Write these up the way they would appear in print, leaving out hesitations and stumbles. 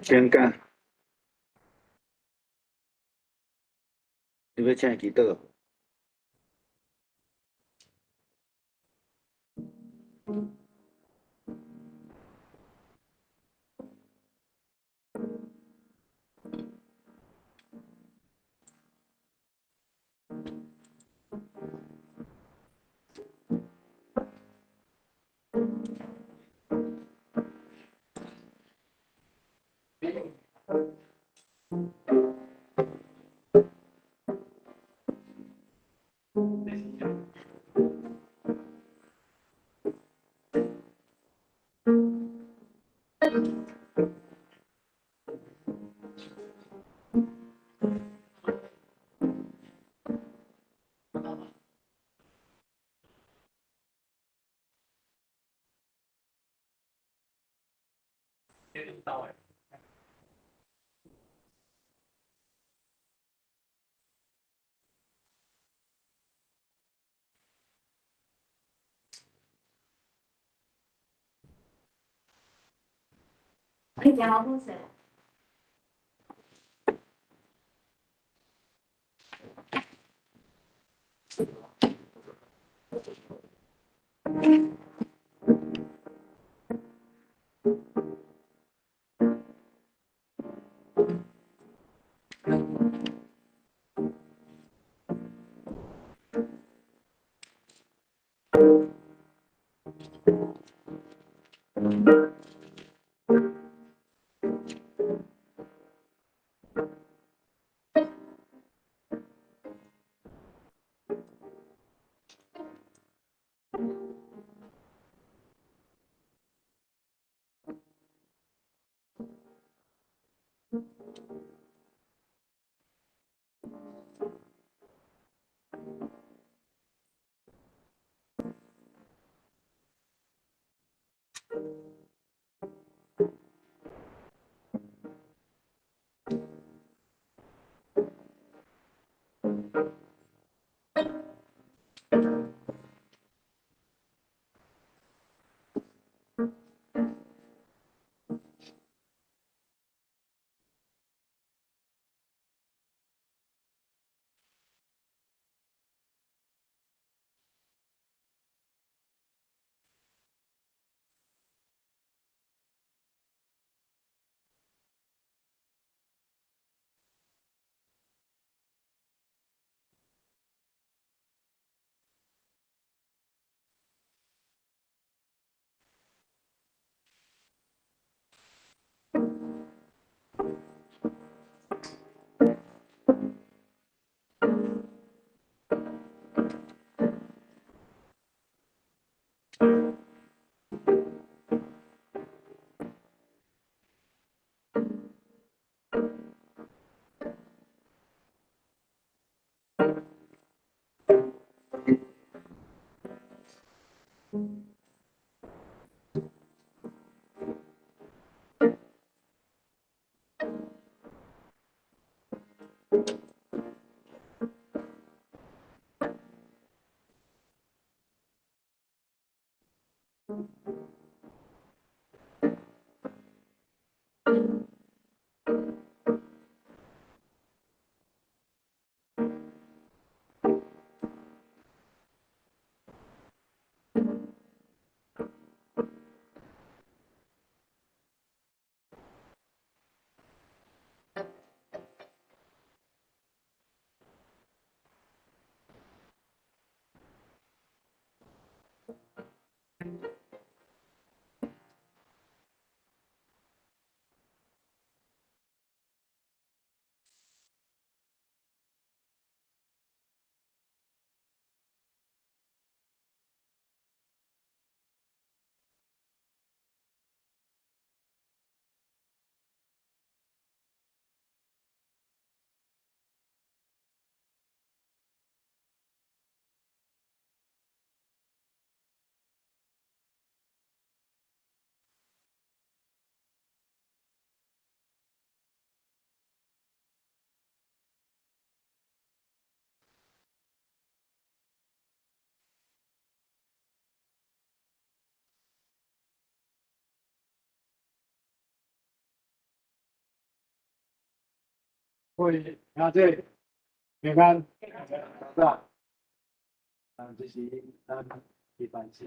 先讲，你欲請伊祈禱？你誠好勢。各位兄弟平安，早。啊，這是咱禮拜四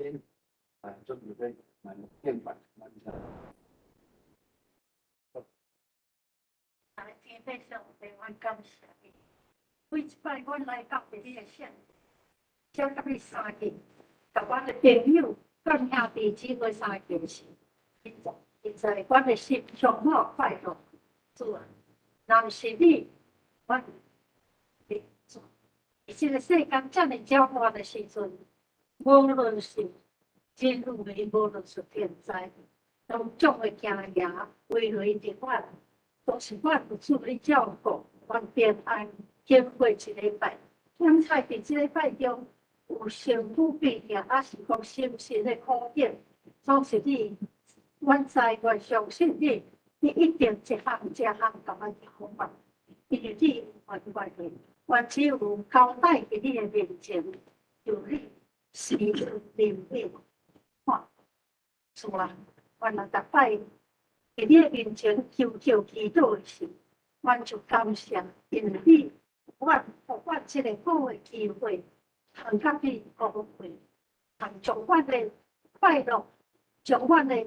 啊，準備來敬拜，咱天父上帝，阮感謝你。每一擺阮來到佇你的聖，才佮你相見，共阮的朋友、阮兄弟姊妹相見時，實在阮的心充滿快樂。主啊，若毋是你，阮佇這个世間遮爾攪亂的時陣，無論是人為，無論是天災，攏總會驚惶，危雷佇阮，都是阮有主你照顧，阮平安經過一禮拜。現在佇這禮拜中有身軀病痛，抑是講心神的苦境，總是你，阮知，阮相信你，你一定一項一項共阮調好。因為你有關係，阮只有交代佇你的面前，求你施恩憐憫，看，主啊，阮若逐擺佇你的面前求求祈禱的時，阮就感謝，因為你，阮予阮這个好的機會，通佮你講話，通將阮的快樂，將阮的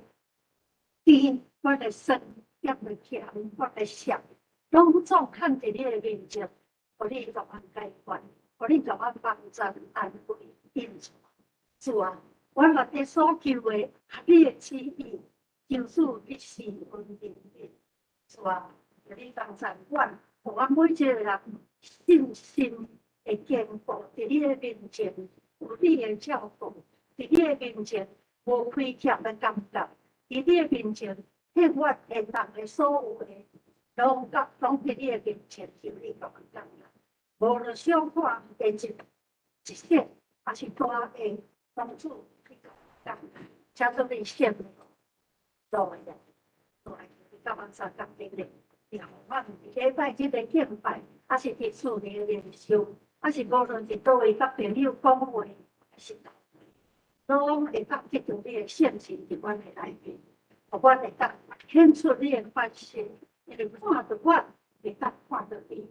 甜，阮的酸，阮的甜，阮的澀，攏總囥佇你的面前，予你共阮解決，予你共阮幫助安慰引導。主啊，阮嘛佇所求的合你的旨意，求主你施恩憐憫。主啊，求你幫助阮，予阮每一個人信心會堅固，佇你的面前有你的照顧，佇你的面前無虧欠的感覺，佇你的面前獻阮會當的所有的，攏甲攏佇你的面前求你共阮感覺。無論小可的一小，抑是大的，幫助去感覺，請做你聖靈做的，做來你甲阮相共頂咧，你予阮禮拜這个敬拜，抑是佇厝裡靈修，抑是無論佇佗位佮朋友講話，抑是攏會當得著你的聖神佇阮的內面，予阮會當顯出你的發現，因為看著阮，會當看著你，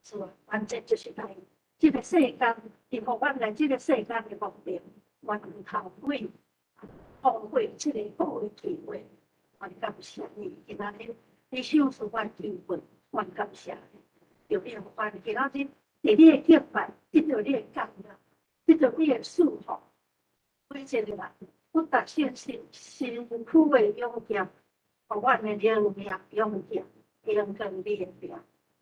是吧？反正就是來這个世間，你予阮來這个世間的目的，阮毋後悔，後悔這个好的機會，阮感謝你，今仔日你賞賜阮機會，阮感謝你，求你予阮今仔日佇你的敬拜，得著你的感恩，得著你的祝福。每一個人，不達信心、身軀的勇健，予阮的靈命勇健，榮光你的名。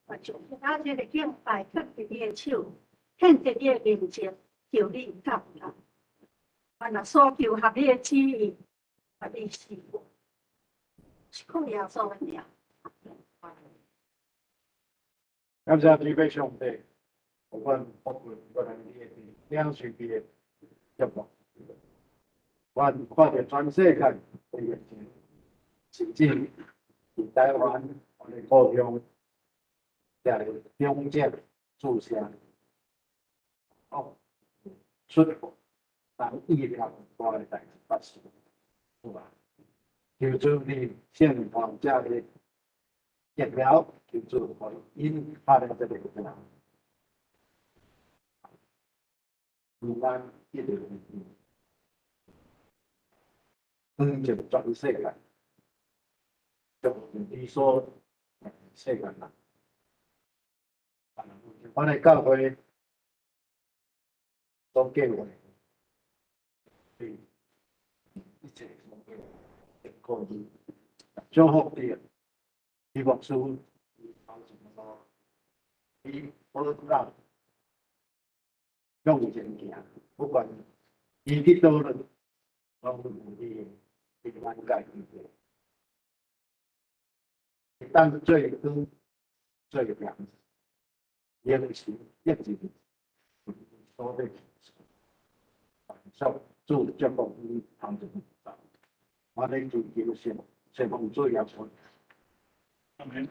我將今仔日的敬拜囥佇你的手，獻佇你的面前，求你感恩。阮若所求合你的旨意，願你賜福。是靠耶穌的名。感謝天父上帝，予阮寶貴，阮來你的領受你的祝福。阮看著全世界的疫情，甚至佇台灣，阮的故鄉，遮个重症注射，哦，出人意料外的代誌發生，是吧？求主你聖放這个疫苗，求主予𪜶拍了這个疫苗，平安一直光照全世界，將你所世界人，阮的教會所計劃，對一切所計劃，可以祝福你，李牧師，伊保障向前行，不管伊去佗落，攏有你的平安佮伊的。當最光最亮，靈神一直所在，主祝福你通前走。我咧祈求是，希望主耶穌。阿門。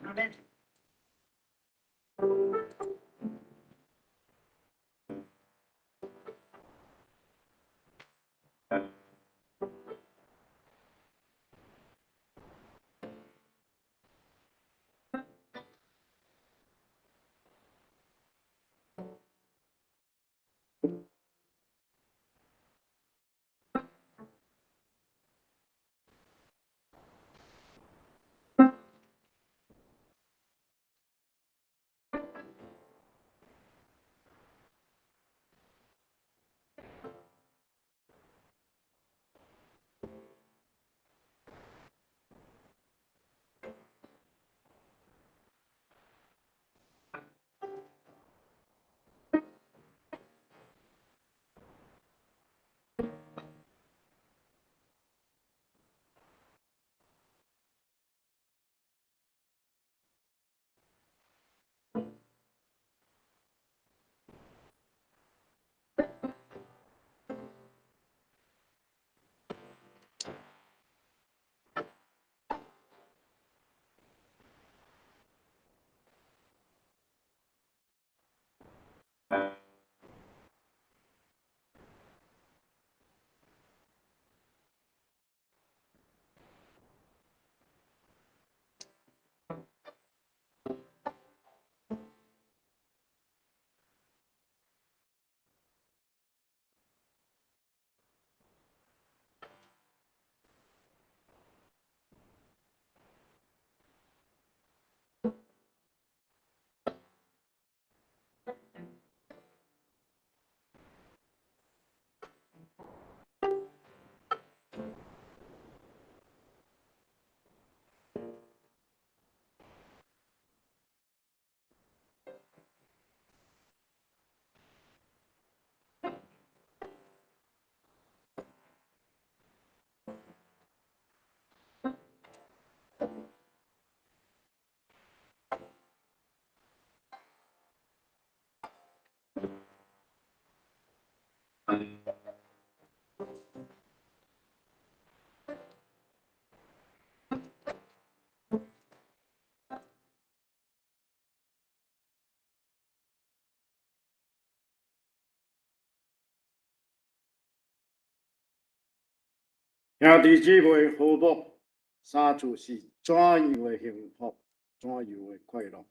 兄弟姊妹和睦相處是怎樣的幸福，怎樣的快樂？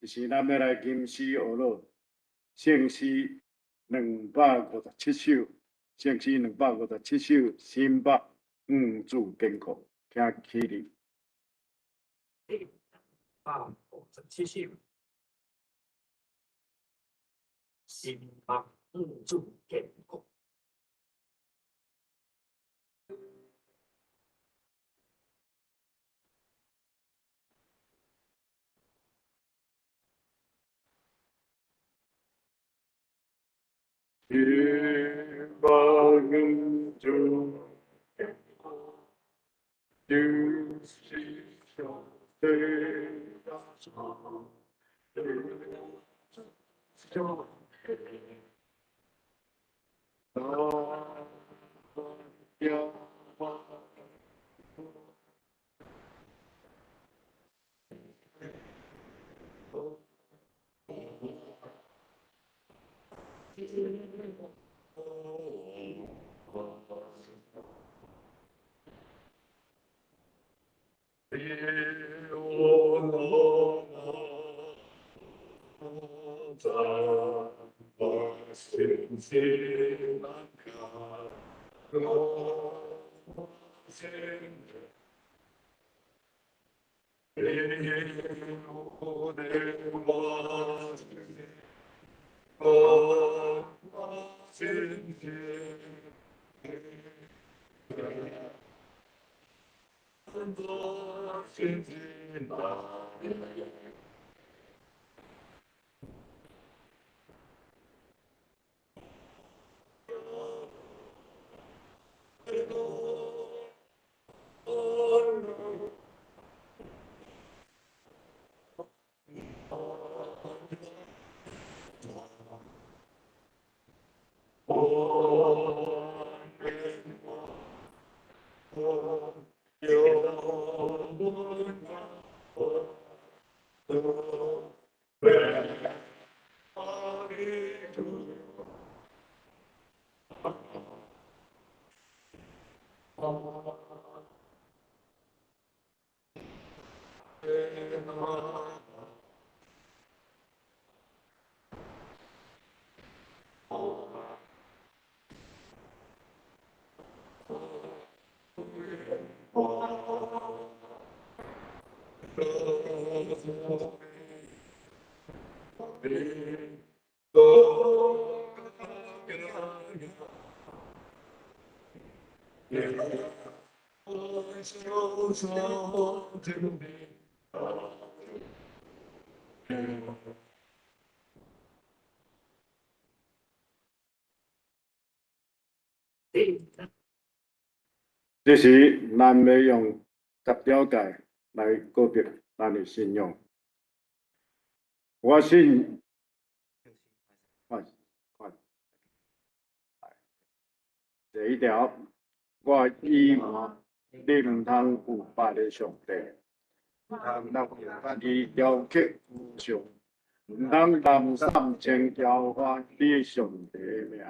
這時咱欲來吟詩學樂，聖詩257首，聖詩兩百五十七首，心目向主堅固，請起立。257首，心目向主堅固。心目向主堅固，就是上帝耶穌，上帝耶穌。這時，咱欲用十條誡來告白咱的信仰。我信，看看，第一條，我隱瞞你毋通有別个上帝，毋通為家己雕刻偶像，毋通濫散稱耶和華你上帝的名。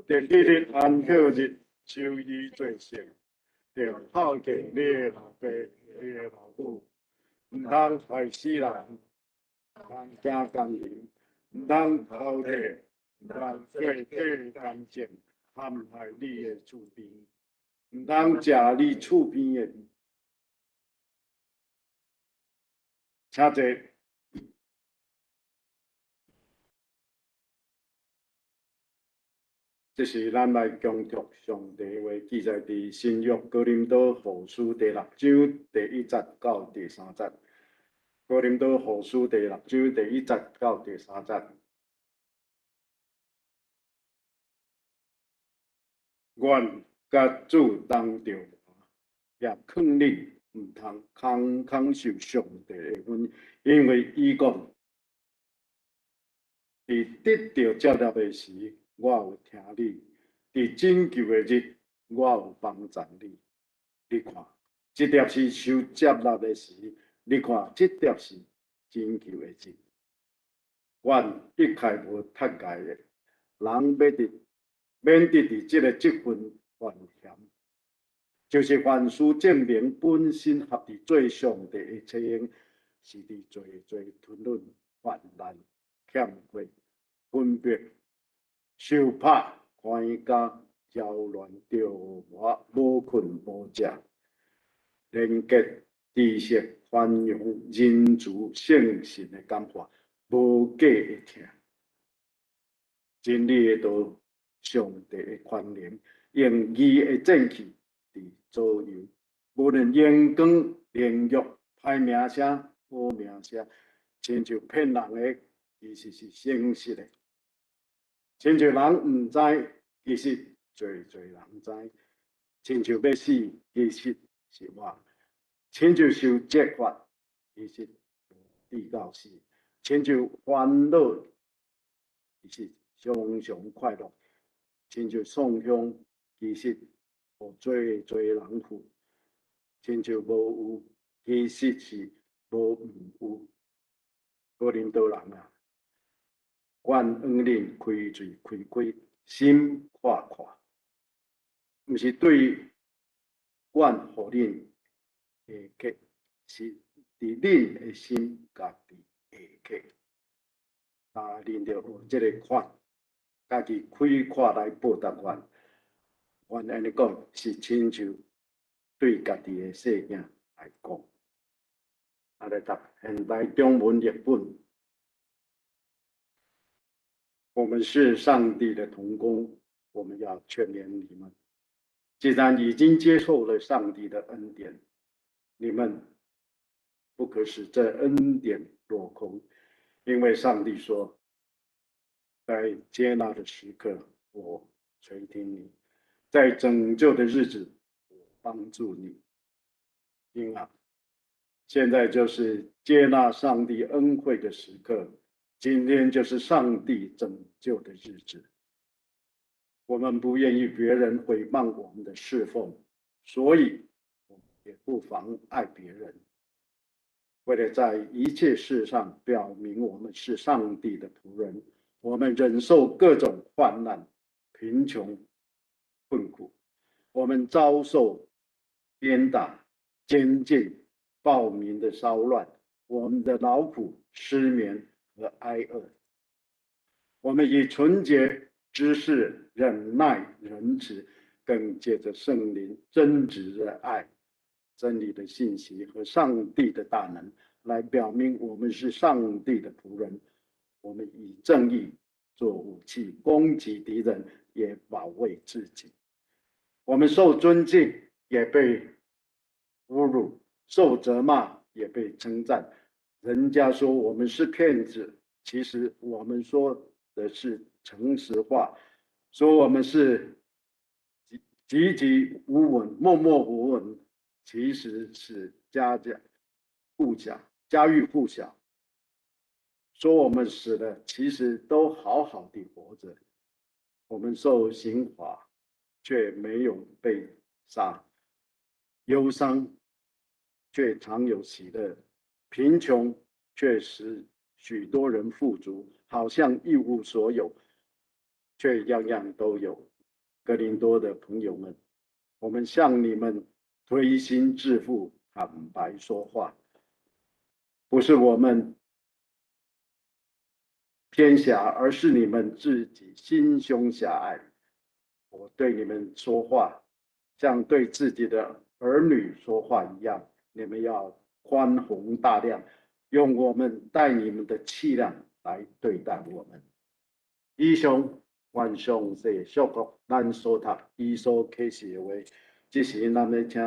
第七日安息日，守伊做聖，著孝敬你的老爸、你的老母，毋通害死人，毋通行姦淫，毋通偷提，毋通做假見證陷害你的厝邊，毋通食你厝邊的。請坐。這是咱來恭讀上帝話，記載佇新約哥林多後書第六章第一節到第三節。哥林多後書第六章第一節到第三節。願佮主同著，也勸恁毋通空空受上帝的恩，因為伊講，佇得著接納的時，我有聽你；佇拯救的日，我有幫贊你。你看，這粒是受接納的時；你看，這粒是拯救的日。阮一概無窒礙的，人欲佇免得佇這个職分犯嫌，就是凡事證明本身合佇做上帝的冊用，是佇濟濟吞忍、患難、欠缺、分別、受拍、看監、擾亂、著魔、無睏無食，廉潔、知識、寬容、仁慈、聖神的感化，無假的疼。真理的道，上帝的權能，用義的戰器佇左右，無論榮光、榮辱、歹名聲、好名聲，親像騙人的，其實是誠實的；親像人毋知，其實濟濟人知；親像欲死，其實是活；親像受責罰，其實無至到死；親像煩惱，其實常常快樂；親像創傷，其實予濟濟人富；親像無有，其實是無毋有。哥林多人啊，願向恁開喙開開，心闊闊，毋是對阮予恁下課，是佇恁的心家己下課。啊，恁著學這个款，家己開闊來報答阮。阮按呢講，是親像對家己的細囝來講。啊，來讀現代中文譯本。我們是上帝的同工，我們要勸勉你們。既然已經接受了上帝的恩典，你們不可使這恩典落空，因為上帝說，在接納的時刻，我垂聽你；在拯救的日子，我幫助你。聽啊，現在就是接納上帝恩惠的時刻，今天就是上帝拯救的日子。我們不願意別人毀謗我們的侍奉，所以我們也不妨礙別人。為了在一切事上表明我們是上帝的僕人，我們忍受各種患難、貧窮、困苦。我們遭受鞭打、監禁、暴民的騷亂，我們的勞苦、失眠和挨餓。我們以純潔、知識、忍耐、仁慈，更借著聖靈真摯的愛、真理的信息和上帝的大能，來表明我們是上帝的僕人。我們以正義做武器，攻擊敵人，也保衛自己。我們受尊敬，也被侮辱；受責罵，也被稱讚。人家說我們是騙子，其實我們說的是誠實話；說我們是籍籍無聞、默默無聞，其實是家家戶曉、家喻戶曉。說我們死了，其實都好好地活着。我們受刑罰，卻沒有被殺；憂傷，卻常有喜樂；貧窮，卻使許多人富足，好像一無所有，卻樣樣都有。哥林多的朋友們，我們向你們推心置腹、坦白說話，不是我們偏狹，而是你們自己心胸狹隘。我對你們說話，像對自己的兒女說話一樣，你們要寬宏大量，用我們待你們的器量來對待我們。以上，願上帝祝福咱所讀、伊所啟示的話。這時，咱欲請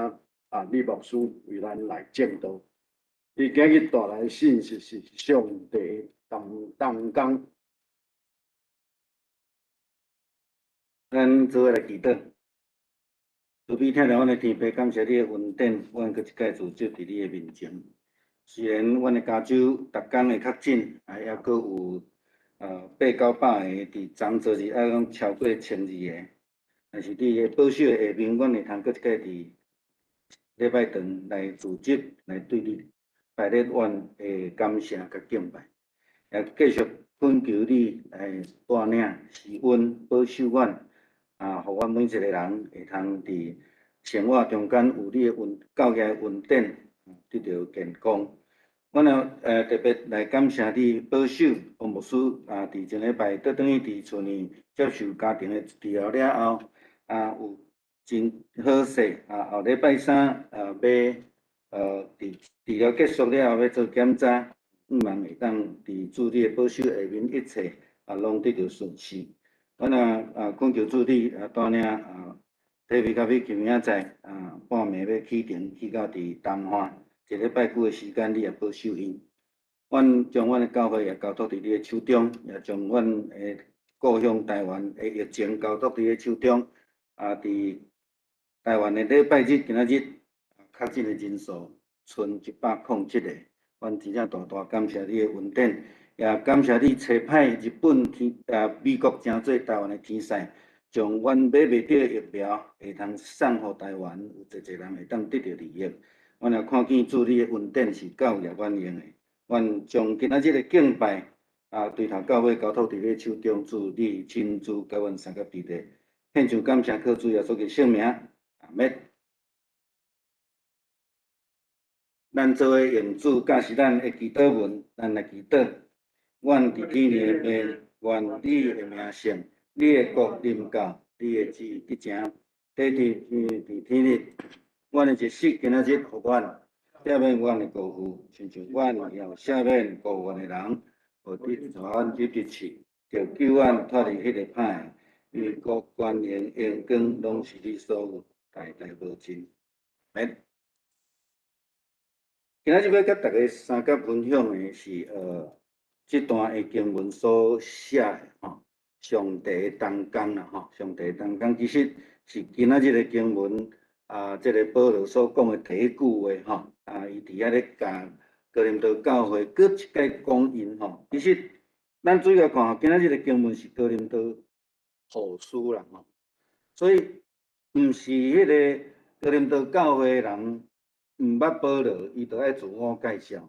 啊李牧師為咱來證道。伊今日帶來的信息是上帝同同工。咱做伙來祈禱，慈悲疼愛阮的天父，感謝你的恩典，阮閣一擺聚集佇你的面前。雖然阮的加州逐工的確診，啊，猶閣有八九百个佇昨昨日猶閣超過千二个，但是你的保守的下面，阮會通閣一擺佇禮拜堂來聚集，來對你排列阮的感謝佮敬拜，也繼續懇求你來帶領、施恩、保守阮。啊，予阮每一个人會通佇生活中間有你的恩教嘅恩典，得著健康。阮也特別來感謝你保守王牧師啊，佇前禮拜倒轉去佇厝裡接受家庭的治療了後，啊有真好勢啊，後禮拜三啊欲佇治療結束了後欲做檢查，向望會當佇主你的保守下面一切啊攏得著順遂。阮也啊懇求主你啊帶領啊體比較比今明仔載啊半暝欲啟程去到佇東岸，一禮拜久的時間，你也保守𪜶。阮將阮的教會也交託佇你的手中，也將阮的故鄉台灣的疫情交託佇你的手中。啊，佇台灣的禮拜日今仔日確診的人數賰107個，阮真正大大感謝你的恩典，也感謝你差派日本天啊美國成做台灣的天使，將阮買袂著的疫苗會通送予台灣，有濟濟人會當得著利益。阮也看見主你的恩典是夠額滿盈的，阮將今仔日的敬拜啊，對頭到尾交託佇你手中，主你親自共阮相佮佇咧，獻上感謝，靠主耶穌的聖名，阿們。咱做伙用主教示咱的祈禱文，咱來祈禱。阮佇天裡的父，願你的名聖，你的國臨到，你的旨意得成，地佇佇天裡。阮的一食今仔日予阮，赦免阮的過負，親像阮也有赦免過阮的人，無得帶阮入去試，著救阮脫離彼个歹的。因為國權榮榮光攏是你所有，代代無盡。來，今仔日欲佮大家相佮分享的是，這段的經文所寫的吼，上帝的同工啦吼，上帝的同工其實是今仔日的經文啊，這個保羅所講的第一句話吼，啊，伊佇遐咧共哥林多教會閣一擺講𪜶吼，其實咱注意來看吼，今仔日的經文是哥林多後書啦吼，所以毋是彼个哥林多教會的人毋捌保羅，伊就愛自我介紹。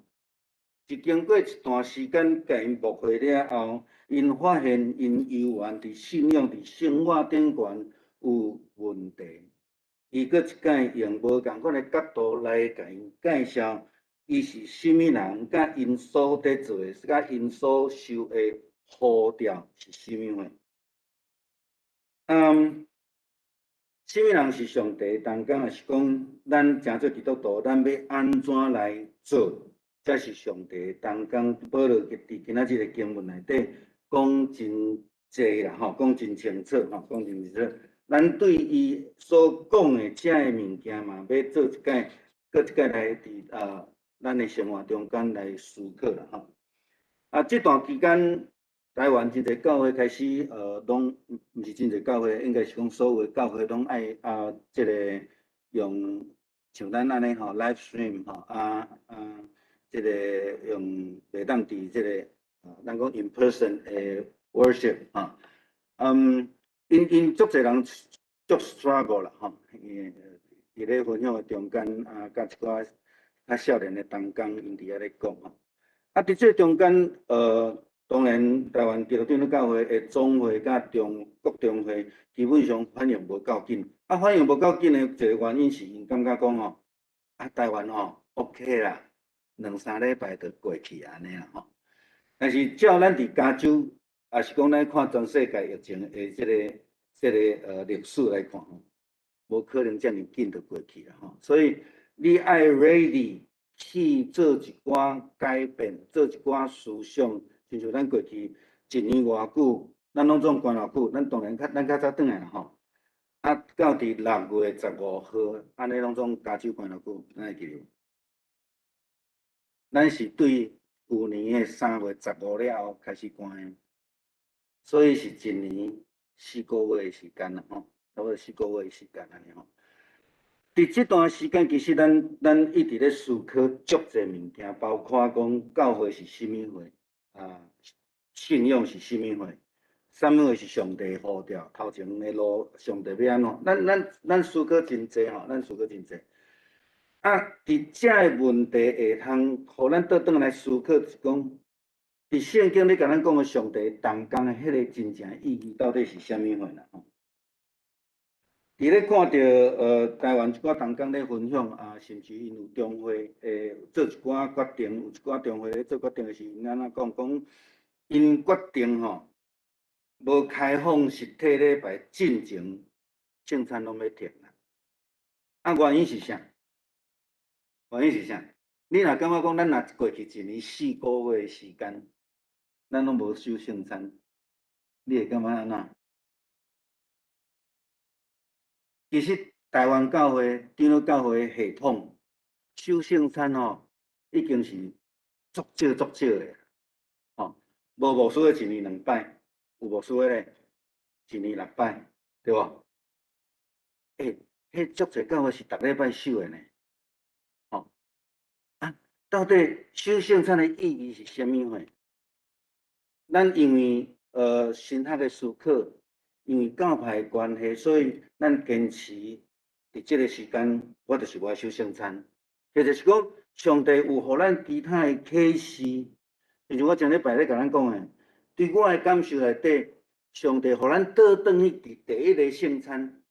是經過一段時間，共𪜶牧會了後，𪜶發現𪜶猶原佇信仰、佇生活頂懸有問題，伊閣一擺用無仝款的角度來共𪜶介紹，伊是啥物人，佮𪜶所佇做的，佮𪜶所受的呼召是啥物貨。啥物人是上帝同工，抑是講咱成做基督徒，咱欲按怎來做，才是上帝同工？保羅佇今仔日的經文內底講真濟啦，吼，講真清楚，吼，講真清楚。咱對伊所講的這个物件嘛，欲做一擺，閣一擺來佇啊，咱的生活中間來思考啦，吼。啊，這段期間，台灣真濟教會開始，攏毋是真濟教會，應該是講所有的教會攏愛啊，這个用像咱按呢吼，live stream 吼，啊啊，這个用袂當佇這个，咱講 in person 的 worship 吼，𪜶足濟人足 struggle 啦吼，佇咧分享的中間啊，佮一寡較少年的同工，𪜶佇遐咧講吼，啊，佇這中間，當然，台灣基督長老教會的總會佮中國中會基本上反應無夠緊。啊，反應無夠緊的一個原因是𪜶感覺講吼，啊，台灣吼 OK 啦，兩三禮拜就過去按呢啦吼。但是照咱佇加州，抑是講咱看全世界疫情的這個歷史來看吼，無可能遮爾緊就過去啦吼。所以你愛 ready 去做一寡改變，做一寡思想。親像咱過去一年偌久，咱攏總關偌久，咱當然較咱較早轉來啦吼。啊，到佇6月15號，按呢攏總加州關偌久，咱會記得無？咱是對舊年的3月15了後開始關的，所以是一年四個月的時間啦吼，差不多四個月的時間按呢吼。佇這段時間，其實咱一直咧思考足濟物件，包括講教會是啥物貨。啊，信仰是啥物貨？啥物貨是上帝呼召？頭前的路，上帝欲按怎？咱思考真濟吼，咱思考真濟。啊，佇這个問題會通，予咱倒轉來思考，是講，佇聖經咧共咱講的上帝同工的彼个真正意義到底是啥物貨啦？吼。伫咧看著台灣一寡同工咧分享啊，甚至𪜶有中會做一寡決定，有一寡中會咧做決定的時，𪜶按怎講？講𪜶決定吼，無開放實體禮拜進前，聖餐攏欲停啦。啊，原因是啥？原因是啥？你若感覺講，咱若過去一年4個月的時間，咱攏無守聖餐，你會感覺按怎？其實台灣教會、長老教會的系統守聖餐吼，已經是足少足少的，吼，無牧師的一年兩擺，有牧師的咧一年六擺，對無？欸，彼足濟教會是逐禮拜守的呢，吼，啊，到底守聖餐的意義是啥物貨？咱因為神學的思考，因為教派的關係，所以咱堅持佇這個時間，我就是無愛守聖餐。或者是講，上帝有予咱其他的啟示，就像我前禮拜咧共咱講的，對我的感受內底，上帝予咱倒轉去佇第一個聖餐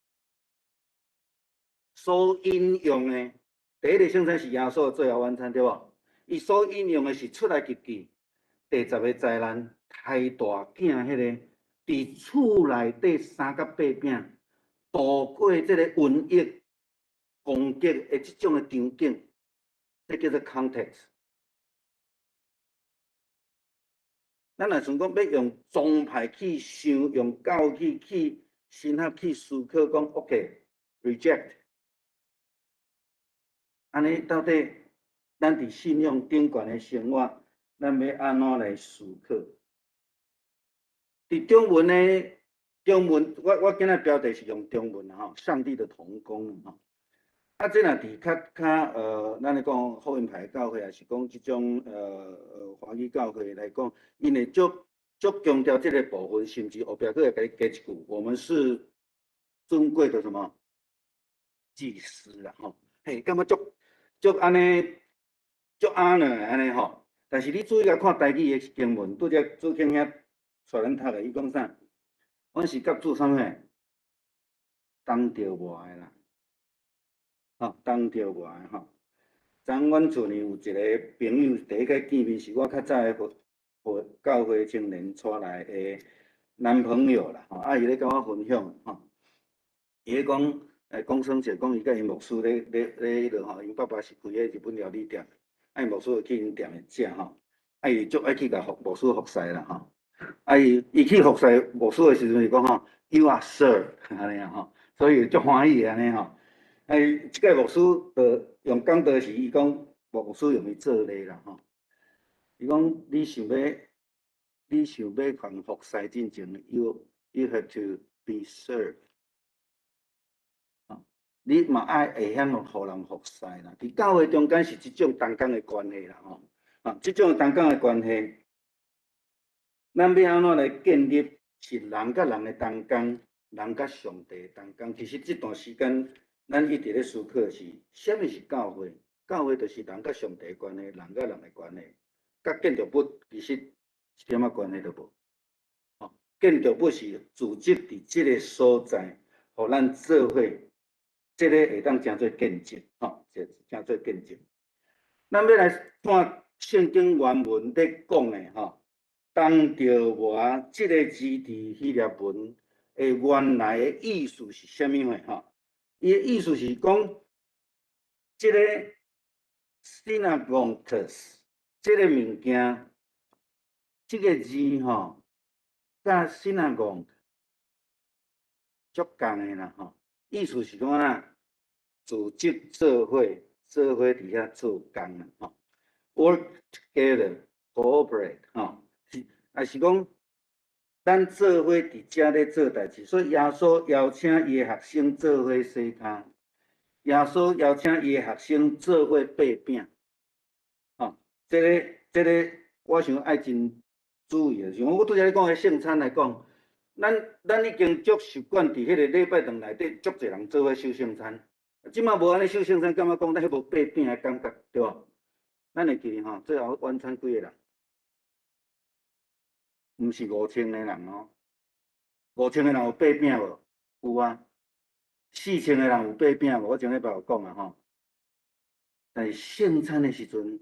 所引用的，第一個聖餐是耶穌的最後晚餐，對無？伊所引用的是出埃及記第十個災難，刣大囝彼個，佇厝內底三佮八餅度過這個瘟疫攻擊的這種的場景，這叫做 context。咱若想講欲用宗派去想，用教義去神學去思考，講 OK，reject。按呢到底咱佇信仰頂懸的生活，咱欲按怎來思考？佇中文的中文，我今仔標題是用中文吼，上帝的同工吼。啊，這若佇較較咱咧講福音派教會，抑是講這種華語教會來講，𪜶會足足強調這個部分，甚至後壁閣會共你加一句：我們是尊貴的什麼祭司啦吼。嘿，感覺足足按呢足按呢按呢吼。但是你注意共看台語的經文，拄則主卿兄帶咱讀的，伊講啥？阮是佮主啥物？同著活的啦，吼，同著活的吼。昨阮厝呢有一個朋友，第一擺見面是我較早的會教會青年帶來的男朋友啦，吼，啊，伊咧共我分享，吼，伊咧講，講耍者講伊佮𪜶牧師咧咧咧彼落吼，𪜶爸爸是開彼日本料理店，啊，𪜶牧師就去𪜶店裡食吼，啊，伊足愛去共服牧師服侍啦，吼，啊，伊伊去服侍牧師的時陣，伊講吼，You are served，按呢吼，所以足歡喜的按呢吼。哎，這個牧師就用講道時，伊講牧師用伊做例啦吼。伊講你想欲，你想欲予服侍進前，you have to be served。你嘛愛會曉予人服侍啦。佇教會中間是這種同工的關係啦吼。啊，這種同工的關係，咱欲按怎來建立是人佮人的同工，人佮上帝的同工。其實這段時間，咱一直咧思考的是，啥物是教會？教會就是人佮上帝的關係，人佮人的關係，佮建築物其實一點仔關係都無。吼，建築物是組織佇這個所在，予咱做伙，這個會當成做見證，吼，成做見證。咱欲來看聖經原文咧講的，吼，同著活這個字佇希臘文的原來的意思是啥物貨？吼？伊的意思是講，這個 synagogus 這個物件，這個字吼，佮 synagogue 足仝的啦吼。意思是講啊，組織做伙，做伙佇遐做工啦吼，work together，cooperate 吼，是，抑是講，咱做伙佇遮咧做代誌，所以耶穌邀請伊的學生做伙洗跤，耶穌邀請伊的學生做伙擘餅，吼，這个這个，我想愛真注意的，像我拄才咧講的聖餐來講，咱已經足習慣佇彼個禮拜堂內底足濟人做伙守聖餐，這馬無按呢守聖餐，感覺講咱彼無擘餅的感覺，對無？咱會記得吼，最後晚餐幾个人？毋是5000個人哦，5000個人有擘餅無？有啊。4000个人有擘餅無？我前禮拜有講啊吼。但是聖餐的時陣，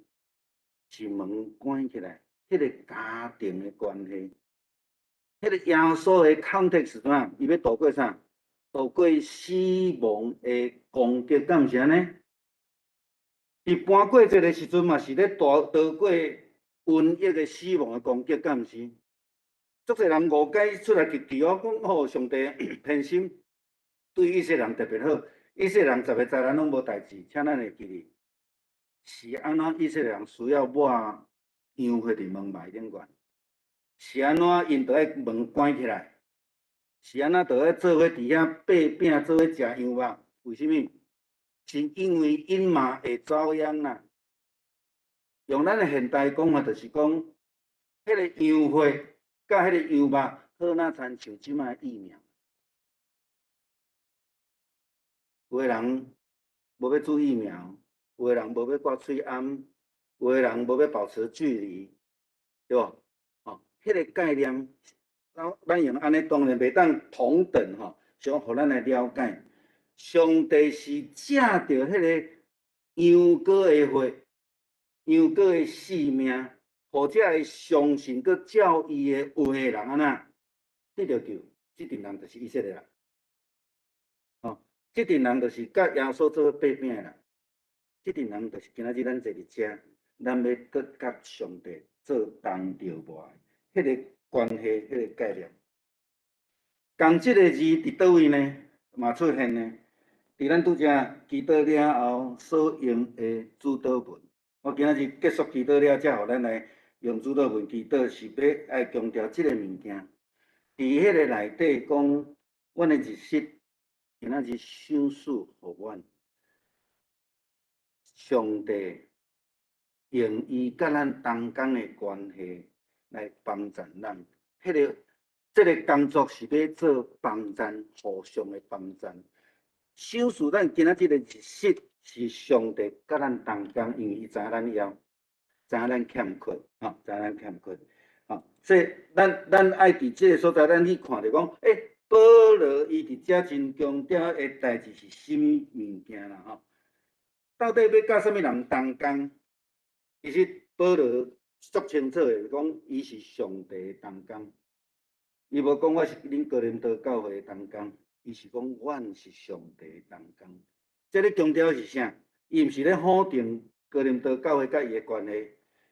是門關起來，彼個家庭的關係，彼個耶穌的 context 怎樣？伊欲度過啥？度過死亡的攻擊，敢毋是按呢？佇盤過節的時陣嘛，是咧度過瘟疫的死亡的攻擊，敢毋是？足濟人誤解出來祈求講哦，上帝偏心對以色列人特別好，以色列人十个災難攏無代誌，請咱會記得是按怎以色列人需要抹羊血佇門楣頂懸，是按怎𪜶著愛門關起來，是按怎著愛做伙佇遐擘餅，做伙食羊肉？為啥物？是因為𪜶嘛會遭殃啦。用咱的現代講法，就是講，彼個羊血佮彼個羊肉，好若親像這擺疫苗。有的人無欲注疫苗，有的人無欲掛喙罨，有的人無欲保持距離，對無？哦，彼個概念，咱用按呢當然袂當同等吼，想予咱來了解，上帝是藉著彼個羊羔的血，羊羔的性命，或者會相信閣照伊的話的人按怎得著救？這陣人就是以色列人。哦，這陣人就是佮耶穌做伙擘餅的人。這陣人就是今仔日咱坐佇遮，咱欲閣佮上帝做同著無的彼個關係，彼個概念。仝這个字佇佗位呢？嘛出現呢？佇咱拄才祈禱了後所用的主禱文。我今仔日結束祈禱了，才予咱來用主禱文祈禱，是欲愛強調這个物件。佇彼个內底講，阮的日食今仔日賞賜予阮，上帝用伊佮咱同工的關係來幫助咱。彼個這个工作是欲做幫贊，互相的幫贊。賞賜咱今仔日的日食是上帝佮咱同工，因為伊知影咱枵，知影咱欠缺，吼，知影咱欠缺，吼，所以咱愛佇這个所在，咱去看著講，保羅伊佇遮真強調的代誌是啥物物件啦，吼？到底欲佮啥物人同工？其實保羅足清楚的講，伊是上帝的同工，伊無講我是恁哥林多教會的同工。伊是講，阮是上帝的同工。這咧強調是啥？伊毋是咧否定哥林多教會佮伊的關係，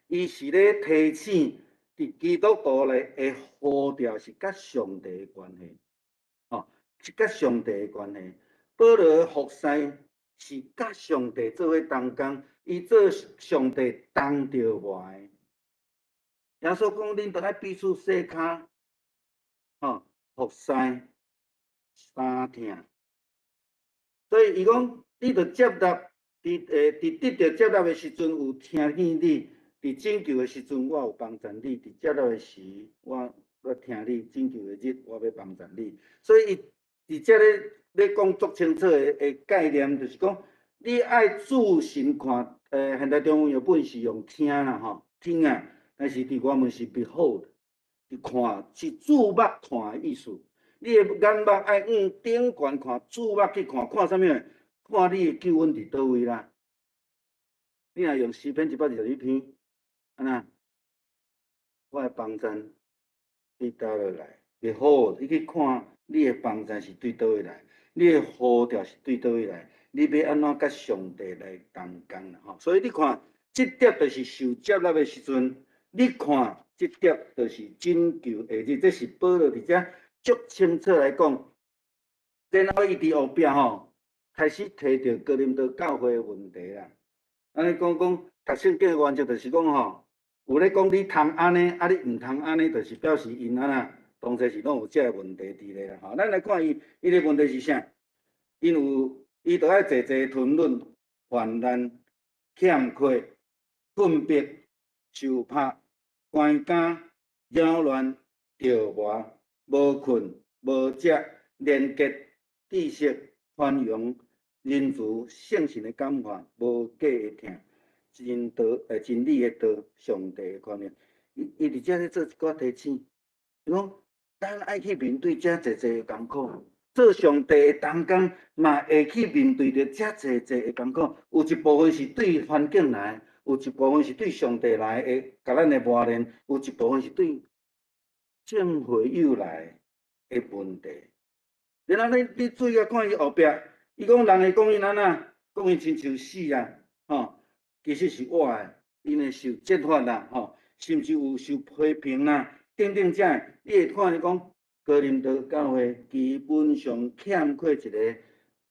伊是咧提醒，佇基督徒咧的呼召是佮上帝的關係，哦，是佮上帝的關係。保羅的服侍是佮上帝做伙同工，伊做上帝同著活的。耶穌講，恁著愛彼此洗跤，吼，服侍。相疼，所以伊講，你著接納，佇得著接納的時陣有聽見你，佇拯救的時陣我有幫助你，佇接納的時我聽你，拯救的日我欲幫助你。所以伊佇遮咧講足清楚的概念，就是講你愛注神看，現代中文譯本是用聽啦吼，聽啊，但是佇原文是 behold，是看，是注目看的意思。你的眼目愛往頂懸看，注目去看，看啥物？看你的救恩佇佗位啦。你若用詩篇121篇，按怎？我的幫贊對佗落來？Behold，你去看你的幫贊是對佗位來？你的呼召是對佗位來？你欲按怎佮上帝來同工啦？吼！所以你看，這點就是受接納的時陣，你看這點就是拯救的日，這是保羅佇遮足清楚來講，然後伊佇後壁吼，開始提著哥林多教會的問題啦。按呢講講，讀聖經的原則就是講吼，有咧講你通按呢，啊你毋通按呢，就是表示𪜶按怎，當初是攏有這个問題佇咧啦。吼，咱來看伊，伊的問題是啥？𪜶有，伊著愛濟濟吞忍、患難、欠缺、困迫、受拍、關監、擾亂、著磨。無睏、無食、廉潔、知識、寬容、仁慈、聖神的感化、無假的疼、真道真理的道、上帝的寬容。伊佇遮咧做一寡提醒，伊講咱愛去面對遮濟濟的艱苦，做上帝的同工，嘛會去面對著遮濟濟的艱苦。有一部分是對環境來，有一部分是對上帝來的，共咱的磨練；有一部分是對眾會友來的問題。然後你注意啊，看伊後壁，伊講人會講伊按怎，講伊親像死啊，吼，其實是活的，𪜶會受責罰啦，吼，甚至有受批評啦，等等這，你會看伊講哥林多教會基本上欠缺一個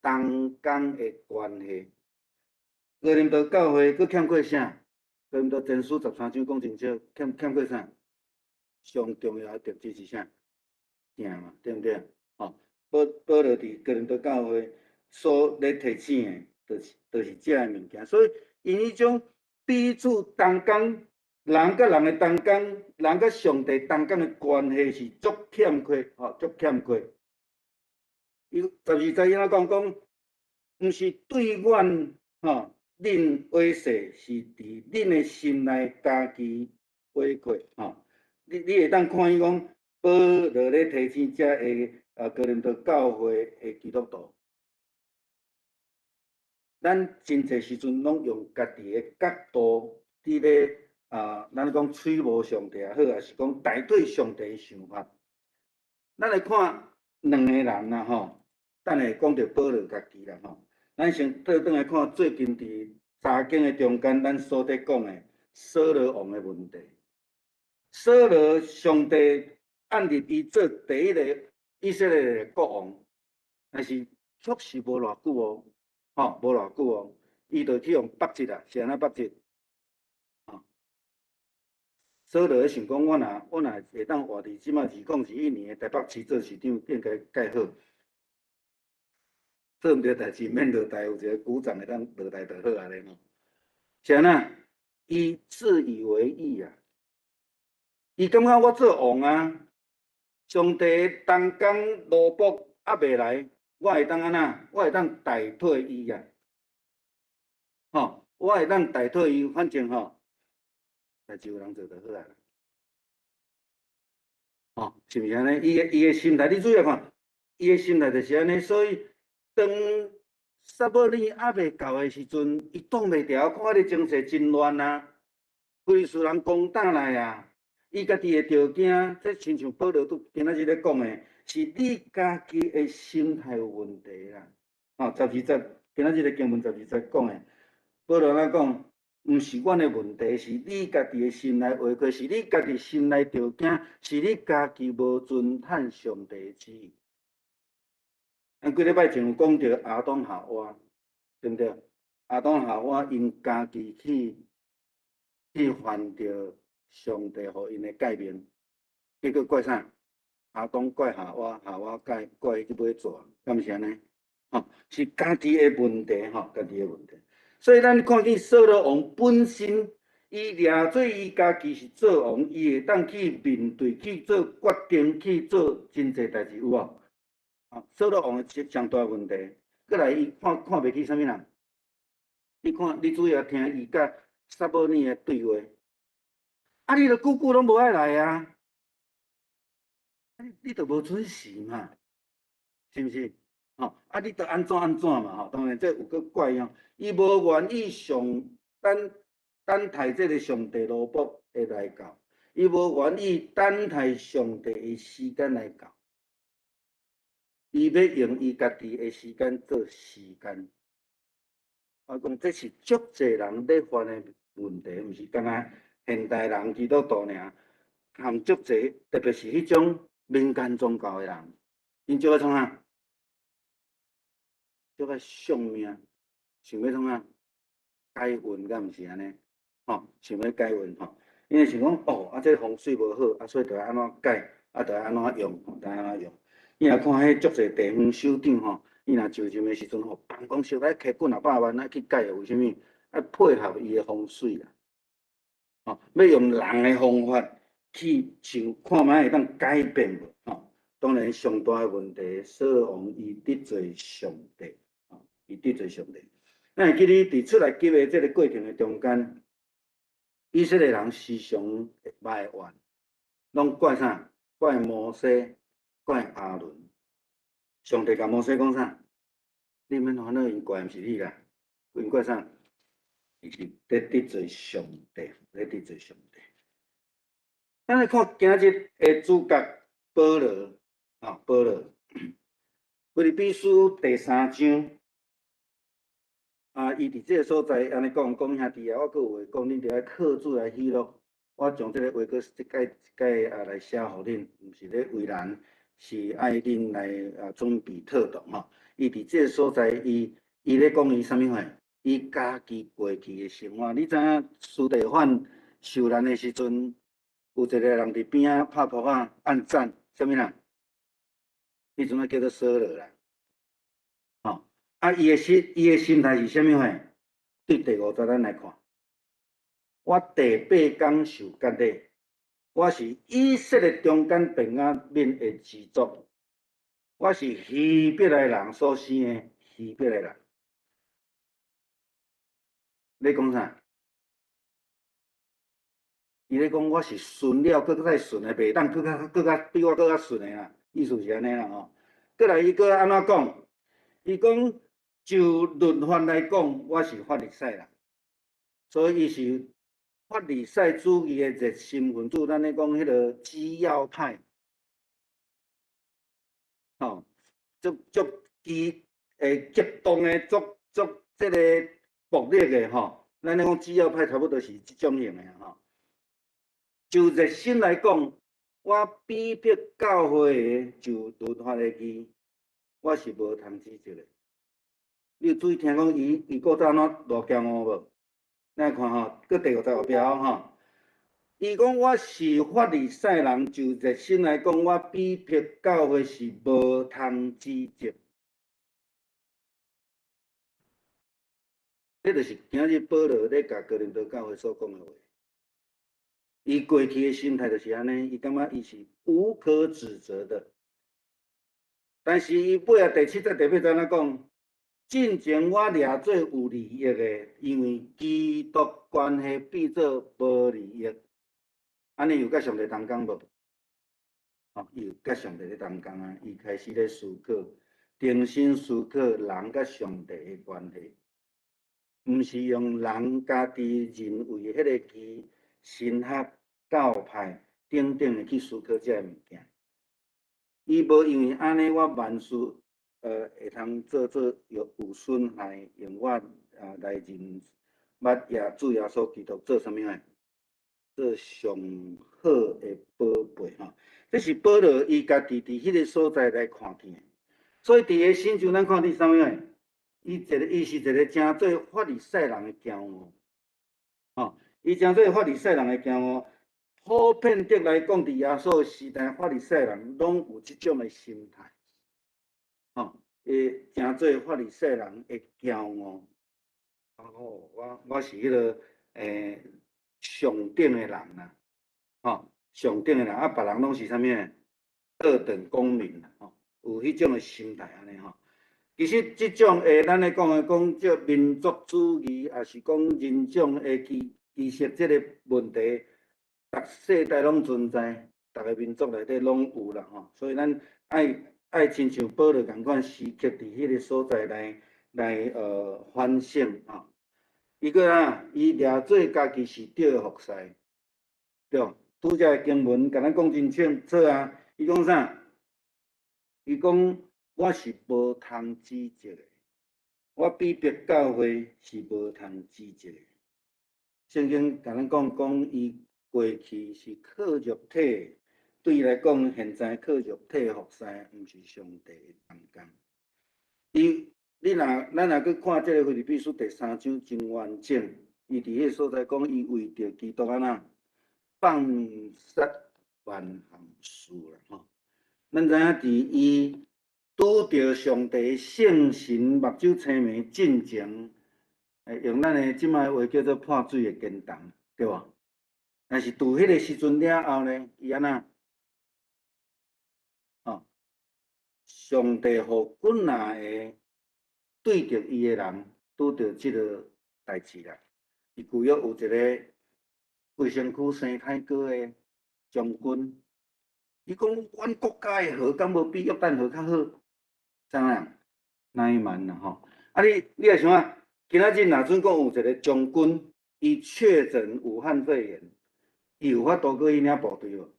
同工的關係。哥林多教會閣欠缺啥？哥林多前書13章講清楚，欠缺啥？上重要的特質是啥？疼嘛，對毋對？吼，保羅佇哥林多教會所咧提醒的，就是這个物件。所以，𪜶彼種彼此同工，人佮人的同工，人佮上帝同工的關係是足欠缺，吼，足欠缺。伊12節伊怎講？講，毋是對阮吼，恁話說是佇恁的心內家己話過，吼。你會當看伊講，保羅咧提醒遮个哥林多教會的基督徒，咱真濟時陣攏用家己的角度佇咧啊，咱講揣摩上帝也好，抑是講代替上帝的想法。咱來看兩個人啦，吼，等下講著保羅家己啦，吼。咱先倒轉來看最近佇查經的中間，咱所咧講的掃羅王的問題。掃羅上帝按立伊做第一個以色列的國王，但是確實無偌久哦，吼，無偌久哦，伊就去予縛節啊，是按怎縛節？吼，掃羅想講，我若會當活佇這馬2021年的台北市做市長，應該蓋好。做毋著代誌，免落台，有一個鼓掌會當落台就好啊咧吼。是按怎？伊自以為義啊！伊感覺我做王啊，上帝同工奴僕猶未來，我會當按怎？我會當代替伊啊！吼，我會當代替伊，反正吼，代誌有人做就好啊。吼，是毋是按呢？伊的心態，你注意看，伊的心態就是按呢，所以當撒母耳猶未到的時陣，伊擋袂牢，看彼个情勢真亂啊，非利士人攻打來啊，伊家己會著驚，這親像保羅拄今仔日咧講的，是你家己的心態有問題啦。吼，12節，今仔日的經文12節講的，保羅怎講？毋是阮的問題，是你家己的心內話過，是你家己心內著驚，是你家己無遵行上帝的旨意。咱幾禮拜前有講著亞當夏娃，對毋對？亞當夏娃𪜶家己去犯著上帝予𪜶的誡命，結果怪啥？亞當怪夏娃，夏娃怪伊去買蛇，敢毋是按呢？吼，是家己的問題，吼，家己的問題。所以咱看見掃羅王本身，伊掠做伊家己是做王，伊會當去面對、去做決定、去做真濟代誌，有無？啊，掃羅王的上大問題，閣來伊看看袂起啥物人？你看，你注意聽伊佮撒母耳的對話。啊，你著久久攏無愛來啊！你著無準時嘛，是毋是？吼，啊，你著按怎按怎嘛，吼，當然這有閣怪哦。伊無願意上等等待這个上帝奴僕的來到，伊無願意等待上帝的時間來到，伊欲用伊家己的時間做時間。我講這是足濟人咧犯的問題，毋是干焦現代人基督徒爾，含足濟，特別是彼種民間宗教的人，𪜶足愛創啥？足愛算命，想欲創啥？改運敢毋是按呢？吼，想欲改運吼，因為想講哦，啊，這風水無好，啊，所以著愛按怎改，啊，著愛按怎用，著愛按怎用。你若看彼足濟地方首長吼，伊若就任的時陣吼，辦公室愛開幾若百萬來去改，為啥物？愛配合伊的風水啦，吼，欲用人的方法去想看覓會當改變無？吼，當然上大的問題，掃羅王伊得罪上帝，吼，伊得罪上帝。咱會記得佇出埃及的這个過程的中間，以色列人時常會埋怨，攏怪啥？怪摩西，怪亞倫。上帝共摩西講啥？你免煩惱，𪜶怪毋是你啦，𪜶怪啥？伊是咧得罪上帝，咧得罪上帝。咱來看今日的主角保羅，啊，保羅，腓立比書第三章，啊，伊佇這个所在按呢講，講兄弟啊，我閣有話講，恁著愛靠主來喜樂。我將這个話閣一擺一擺啊來寫予恁，毋是咧為難，是愛恁來啊準備妥當吼。伊佇這个所在，伊咧講伊啥物貨？伊家己過去的生活，你知影？司提反受難的時陣，有一個人佇邊仔拍噗仔按讚，啥物人？彼陣仔叫做掃羅啦。吼，啊，伊的心態是啥物貨？對第五節咱來看，我第八工受割禮，我是以色列中間便雅憫的支族，我是希伯來人所生的希伯來人。咧講啥？伊咧講我是純了，閣再純的，袂當閣較閣較比我閣較純的啦。意思是按呢啦吼。閣來伊閣按怎講？伊講就律法來講，我是法利賽人，所以伊是法利賽主義的熱心分子。咱咧講彼个基要派，吼，足足激會激動的，足足這个暴力的吼。咱咧講基要派差不多是這種型的吼。就熱心來講，我逼迫教會的就律法的義，我是無通指責的。你有注意聽講伊古早按怎偌驕傲無？咱來看吼，閣第五節後壁吼，伊講我是法利賽人，就熱心來講，我逼迫教會是無通指責。這就是今日保羅咧共哥林多教會所講的話。伊過去的心態就是按呢，伊感覺伊是無可指責的。但是伊尾仔第七節、第八節按怎講？進前我掠做有利益的，因為基督關係變做無利益。按呢有佮上帝同工無？哦，伊有佮上帝咧同工啊！伊開始咧思考，重新思考人佮上帝的關係。毋是用人家己認為彼个義、神學、教派等等的去思考這个物件。伊無因為按呢，我萬事會通做做有損害，用我啊來認捌耶主耶穌基督做啥物貨？做上好的寶貝吼。這是保羅伊家己佇彼个所在來看見的。所以佇伊身上，咱看佇啥物貨？伊是一个誠做法利賽人的驕傲，吼，伊誠做法利賽人的驕傲。普遍的來講，佇耶穌的時代，法利賽人攏有這種的心態，吼，會誠做法利賽人的驕傲。哦，我是彼个上等的人啦，吼，上等的人，啊，別人攏是啥物？二等公民，吼，有彼種的心態按呢吼。其實這種的，咱咧講的講這民族主義，抑是講人種的歧視這个問題，逐世代攏存在，逐个民族內底攏有啦吼。所以咱愛親像保羅仝款，時刻佇彼个所在來反省吼。伊閣啊，伊掠做家己是著的服侍，對。拄才的經文共咱講真清楚啊，伊講啥？伊講我是無通指責的，我逼迫教會是無通指責的。聖經共咱講，講伊過去是靠肉體，對伊來講，現在靠肉體服侍，毋是上帝的同工。你若咱若去看這个腓立比書第三章真完整，伊佇彼个所在講，伊為著基督按怎放殺萬項事啦吼。咱知影佇伊拄著上帝聖神目睭青明進前，用咱的這擺話叫做破水的堅重，對無？但是拄彼个時陣了後呢，伊按怎？吼，上帝予幾若个對著伊的人拄著這个代誌啦。伊舊約有一个規身軀生苔膏的將軍，伊講阮國家的河敢無比約旦河較好？啥人？乃縵啦吼。啊你也想啊，今仔日若准講有一個將軍，伊確診武漢肺炎，伊有法度閣去領部隊無？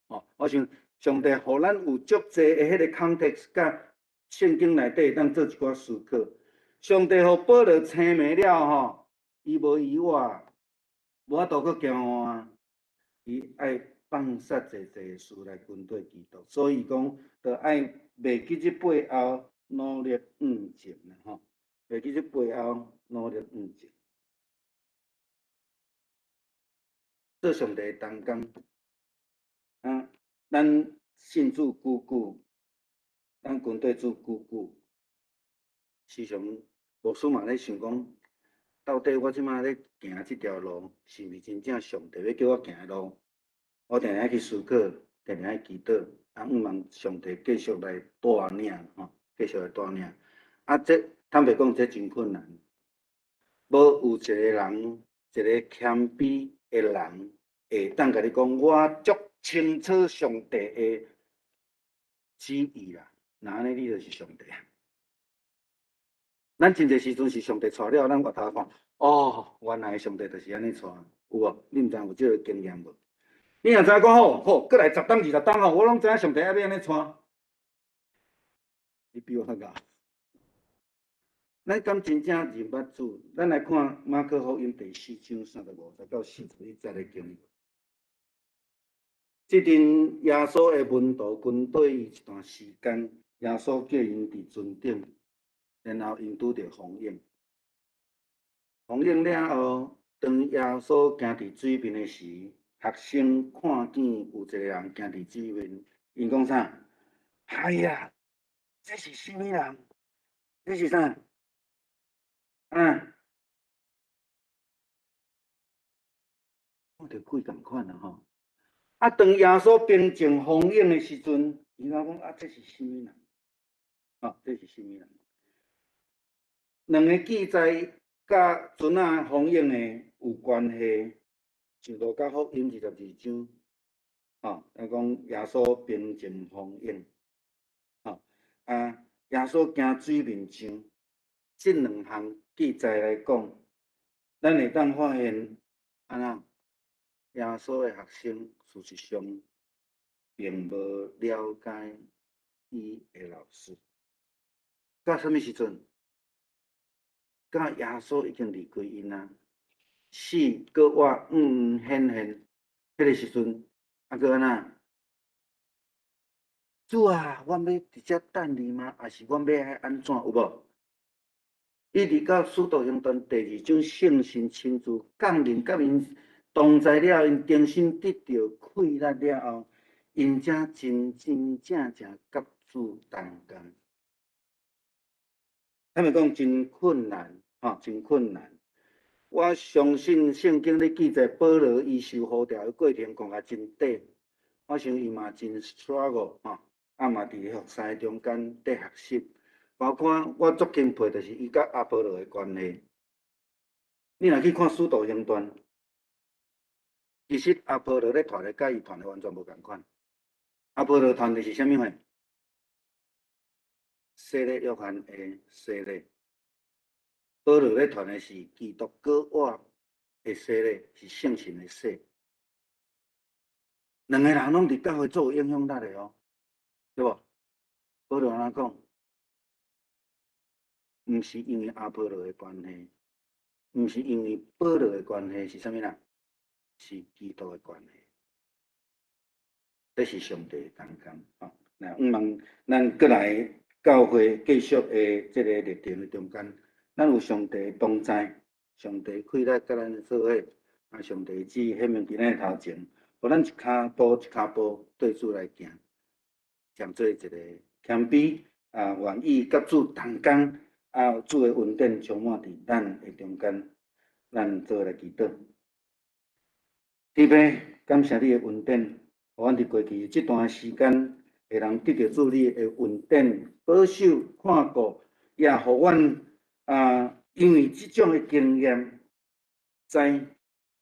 吼，我想上帝予咱有足濟的彼個 context，佮聖經內底會當做一寡思考。上帝予保羅青盲了吼，伊無醫我，無法度閣行啊，伊愛放殺濟濟的事來跟綴基督，所以講，著愛袂記這背後努力向前啦吼，袂記這背後努力向前，做上帝同工。啊，咱信主久久，咱跟綴主久久，時常牧師嘛咧想講，到底我這擺咧行這條路，是毋是真正上帝欲叫我行的路？我定定愛去思考，定定愛祈禱，啊，向望上帝繼續來帶領吼，繼續來帶領。啊，這坦白講，這真困難。無有一個人，一個謙卑的人，會當共你講，我足清楚上帝的旨意啦。若按呢，你就是上帝啊。咱真濟時陣是上帝帶了，咱回頭看，哦，原來上帝就是按呢帶，有無？你毋知有這个經驗無？你若知影講好，好，閣來十冬20冬吼，我攏知影上帝愛欲按呢帶。你比我較𠢕。咱敢真正認捌主？咱來看馬可福音第四章35節到41節的經文。這陣耶穌的門徒跟綴伊一段時間，耶穌叫𪜶佇船頂，然後𪜶拄著風湧。風湧了後，當耶穌行佇水面的時，學生看見有一個人行佇水面，𪜶講啥？哎呀，這是啥物人？這是啥？啊！看著鬼仝款啊吼！啊，當耶穌平靜風湧的時陣，𪜶講啊，這是啥物人？啊，這是啥物人？兩个記載佮船仔風湧的有關係，像路加福音22章，吼，伊講耶穌平靜風湧，吼，啊，耶穌行水面上，這兩項記載來講，咱會當發現，按怎？耶穌的學生事實上並無了解伊的老師。到啥物時陣？到耶穌已經離開𪜶啊，死閣活毋顯現，彼个時陣，啊閣按怎？主啊，阮欲佇遮等你嗎？抑是阮欲愛按怎？有無？一直到使徒行傳第二章，聖神親自降臨，佮𪜶同在了，𪜶重新得著氣力了後，𪜶才真真正正佮主同工。坦白講，真困難，吼，真困難。我相信聖經咧記載，保羅伊受呼召的過程講甲真短，我想伊嘛真 struggle，吼，啊嘛佇服侍中間佇學習。包括我足欽佩，就是伊佮阿波羅的關係。你若去看使徒行傳，其實阿波羅咧傳的，佮伊傳的完全無仝款。阿波羅傳的是啥物貨？洗禮約翰的洗禮。保羅咧傳的是基督閣活的洗禮，是聖神的洗。兩個人攏佇教會做有影響力的哦，對無？保羅按怎講？毋是因為阿波羅的關係，毋是因為保羅的關係，是啥物啦？是基督的關係。這是上帝的同工，吼。那向望咱閣來教會繼續的這個歷程的中間，咱有上帝同在，上帝氣力佮咱做伙，啊，上帝旨意顯明佇咱的頭前，予咱一跤步一跤步對主來行，成做一個謙卑啊，願意佮主同工，啊，主的恩典充滿佇咱的中間，咱做伙來祈禱。天父，感謝你的恩典，予阮佇過去這段時間，會通得著主你的恩典保守看顧，也予阮啊，因為這種的經驗，知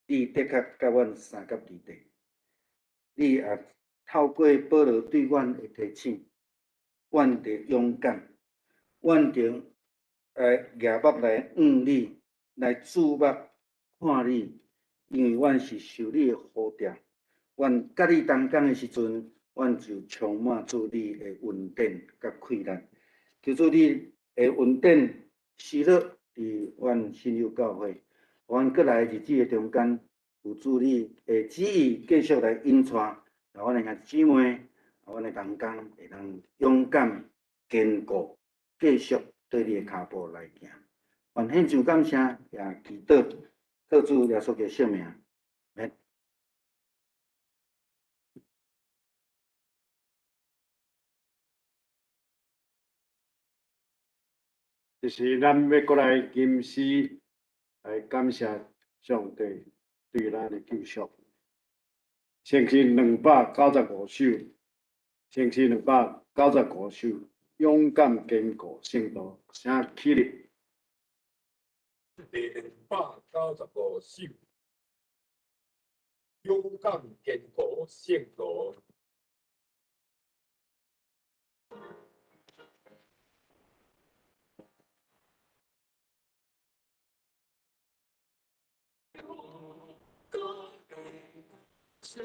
你的確佮阮相佮佇底。你也透過保羅對阮的提醒，阮得勇敢，阮著来举目来向你，来注目看你，因為阮是受你的呼召。阮佮你同工的時陣，阮就充滿主你的恩典佮氣力。求主你的恩典施落佇阮信友教會，阮閣來日子的中間，有主你的旨意繼續來引帶，予阮的兄弟姊妹，阮的同工會當勇敢堅固，繼續綴你的跤步來行。阮獻上感謝，也祈禱，靠主耶穌的聖名。阿這時咱欲閣來吟詩來感謝上帝對咱的救贖。聖詩295首，聖詩295首，勇敢堅固聖徒，請起立。第295首，勇敢堅固聖徒。請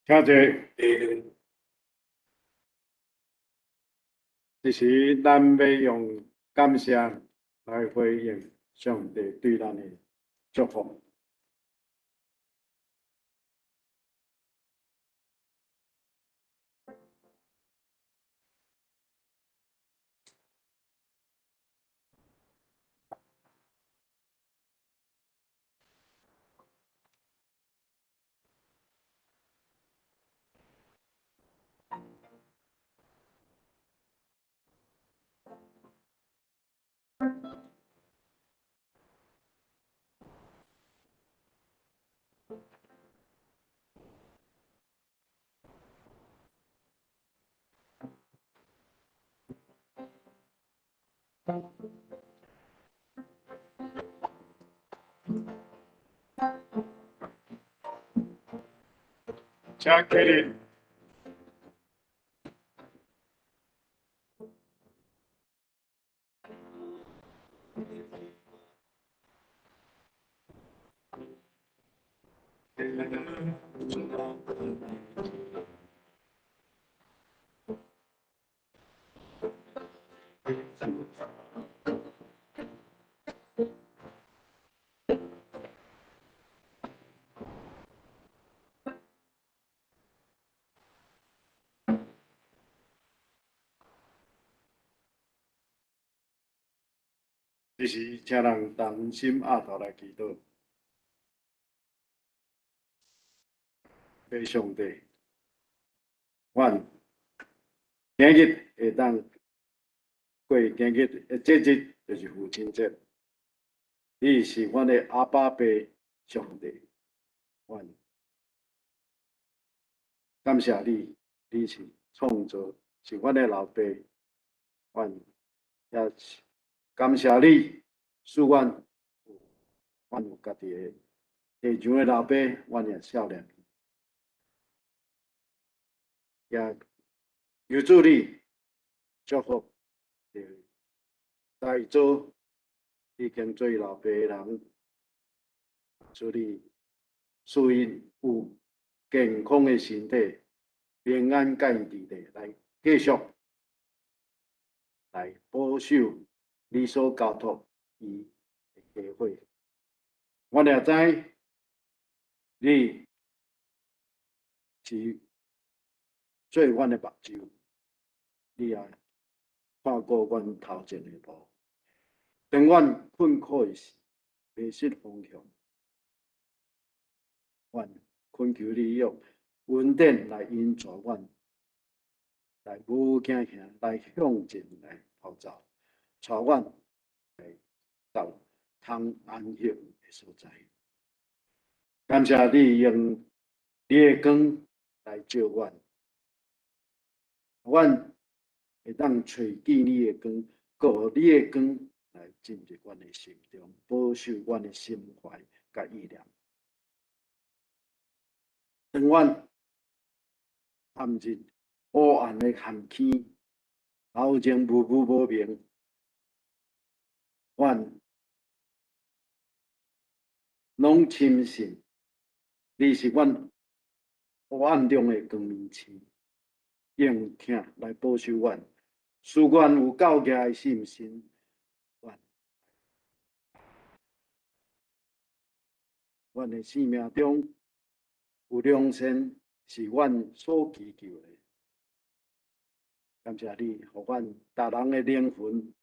坐。這時，咱欲用感謝來回應上帝對咱的祝福。請起立。這時，請人同心徼頭來祈禱。父上帝，阮今日會當過今日的節日，就是父親節。你是阮的阿爸父上帝，阮感謝你，你是創造，是阮的老爸，阮也是感謝你，使阮阮有家己的地上的老爸，阮也少年。也求主你祝福，在座已經做老爸的人，主你賜𪜶有健康的身體，平安佮𪜶佇咧來繼續來保守你所交託伊的家伙。我也知你是做阮的目睭，你也看顧阮頭前的路。當阮困苦的時，迷失方向，阮懇求你用恩典來引導阮，來無驚嚇，來向前來頭走，帶阮來到通安息的所在。感謝你用你的光來照阮，阮會當揣見你的光，閣予你的光來進入阮的心中，保守阮的心懷佮意念。當阮陷入黑暗的陷坑，頭前霧霧無明，阮攏深信你是阮黑暗中的光明星，用疼來保守阮，使阮有夠額的信心。阮的生命中有良善，是阮所祈求的。感謝你，予阮逐人的靈魂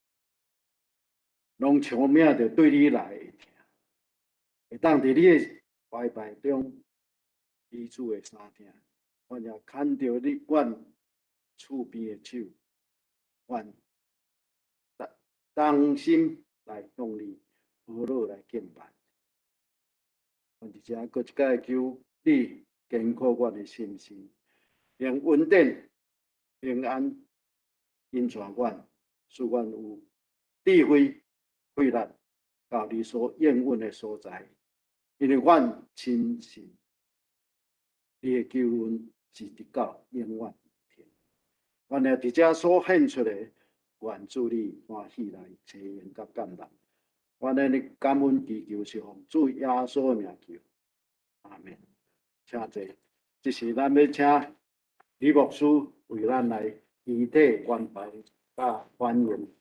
攏充滿著對你來的疼，會當佇你的懷抱中彼此的相疼。阮也牽著你，阮厝邊的手，阮同心來向你呵咾來敬拜。阮佇遮閣一擺求你堅固阮的心神，用恩典平安引帶阮，使阮有智慧、氣力到你所應允的所在。因為阮深信你的救恩是直到永遠。阮也佇遮所獻出的，願主你歡喜來承認佮感恩。阮的感恩祈求是奉主耶穌的名求，阿們。請坐。這時咱欲請李牧師為咱來遺體關懷佮歡迎。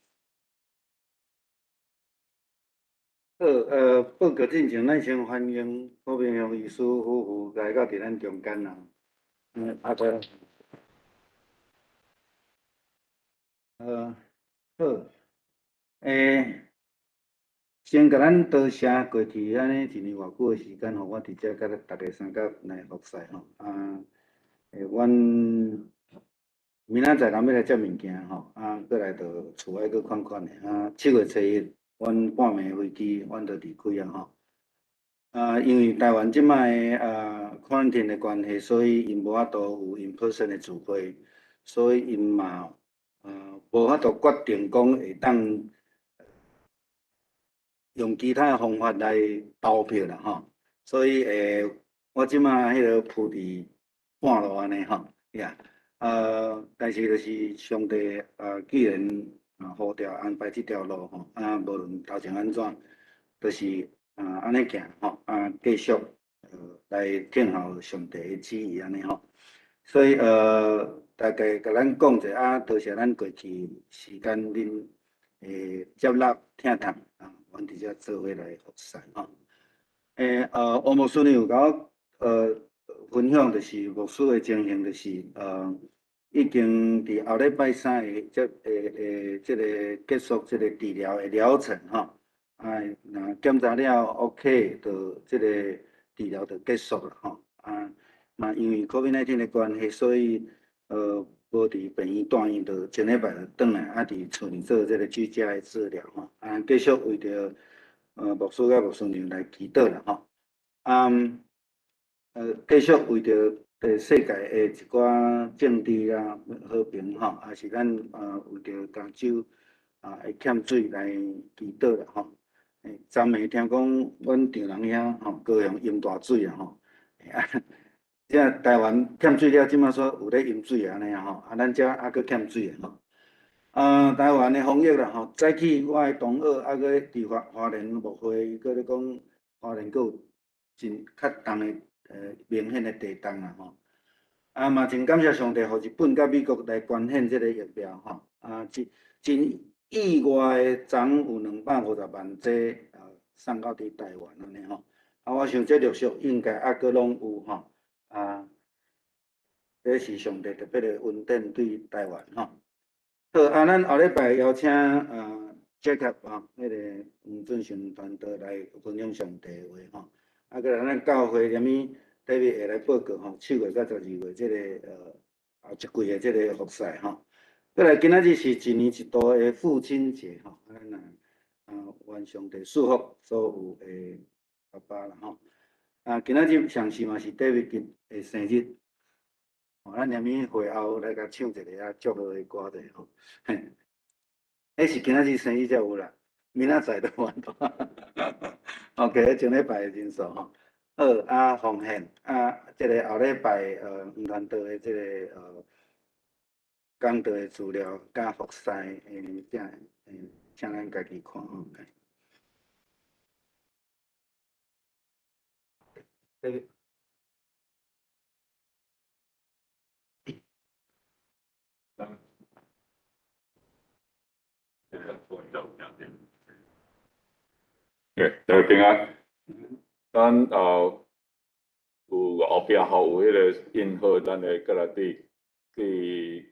好，報告進前，咱先歡迎柯明雄醫師夫婦來到佇咱中間啦。阿哥。好，先共咱多謝過去按呢一年偌久的時間，予我佇遮佮逐家相佮來服侍吼。啊，阮明仔載人欲來接物件吼，啊，過來就厝愛閣款款的。啊，7月初1，阮半暝飛機，阮就離開啊吼。啊，因為台灣這擺啊 quarantine 的關係，所以𪜶無法度有 in person 的聚會，所以𪜶嘛無法度決定講會當用其他的方法來投票啦吼。所以我這擺彼个鋪佇半路按呢吼，呀，但是就是上帝啊，既然啊呼召安排這條路吼，啊，無論頭前按怎，就是啊按呢行吼，啊繼續來聽候上帝的旨意按呢吼。所以大概共咱講者啊，多謝咱過去時間恁接納疼痛啊，阮佇遮做伙來服侍吼。王牧師呢有共我分享，就是牧師的情形，就是已經佇後禮拜三會這個結束這個治療的療程吼。啊，若檢查了 OK，就這个治療就結束啦吼。啊，嘛因為 COVID-19 的關係，所以無佇病院住院，就前禮拜就轉來，啊，佇厝裡做這个居家的治療吼。啊，繼續為著牧師佮牧師娘來祈禱啦吼。啊，繼續為著世界的一寡政治啊和平吼，也是咱為著加州啊會欠水來祈禱啦吼。昨暝聽講阮丈人遐吼高雄淹大水啊吼，啊，這台灣欠水了，這馬說有咧淹水按呢吼，啊，咱遮猶閣欠水吼。啊，台灣的防疫啦吼，早起我的同學猶閣佇花花蓮牧會，伊閣咧講花蓮閣有真較重的明顯的地動啦吼。啊嘛真感謝上帝，予日本佮美國來捐獻這个疫苗吼。啊，真真意外的，昨有250萬劑啊送到佇台灣按呢吼。啊，我想這陸續應該猶閣攏有吼。啊，這是上帝特別的恩典對台灣吼。好，啊，咱後禮拜邀請Jacob 吼，彼个黃俊成傳道來分享上帝的話吼。啊，閣來咱教會啥物特別會來報告吼，7月佮12月這个後一季的這个服侍吼。閣來今仔日是一年一度的父親節吼，啊，咱啊願上帝賜福所有的爸爸啦吼。啊，今仔日上時嘛是 David 的生日，吼，咱連物會後來共唱一个啊祝賀的歌者吼。嘿，彼是今仔日生日才有啦，明仔載就完多。OK，前禮拜的人數吼。好，啊，奉獻啊，這个後禮拜黃傳道的這个講道的資料佮服侍，這請咱家己看吼。對。對，大家平安。咱有後壁吼有彼个印好，咱會閣來對對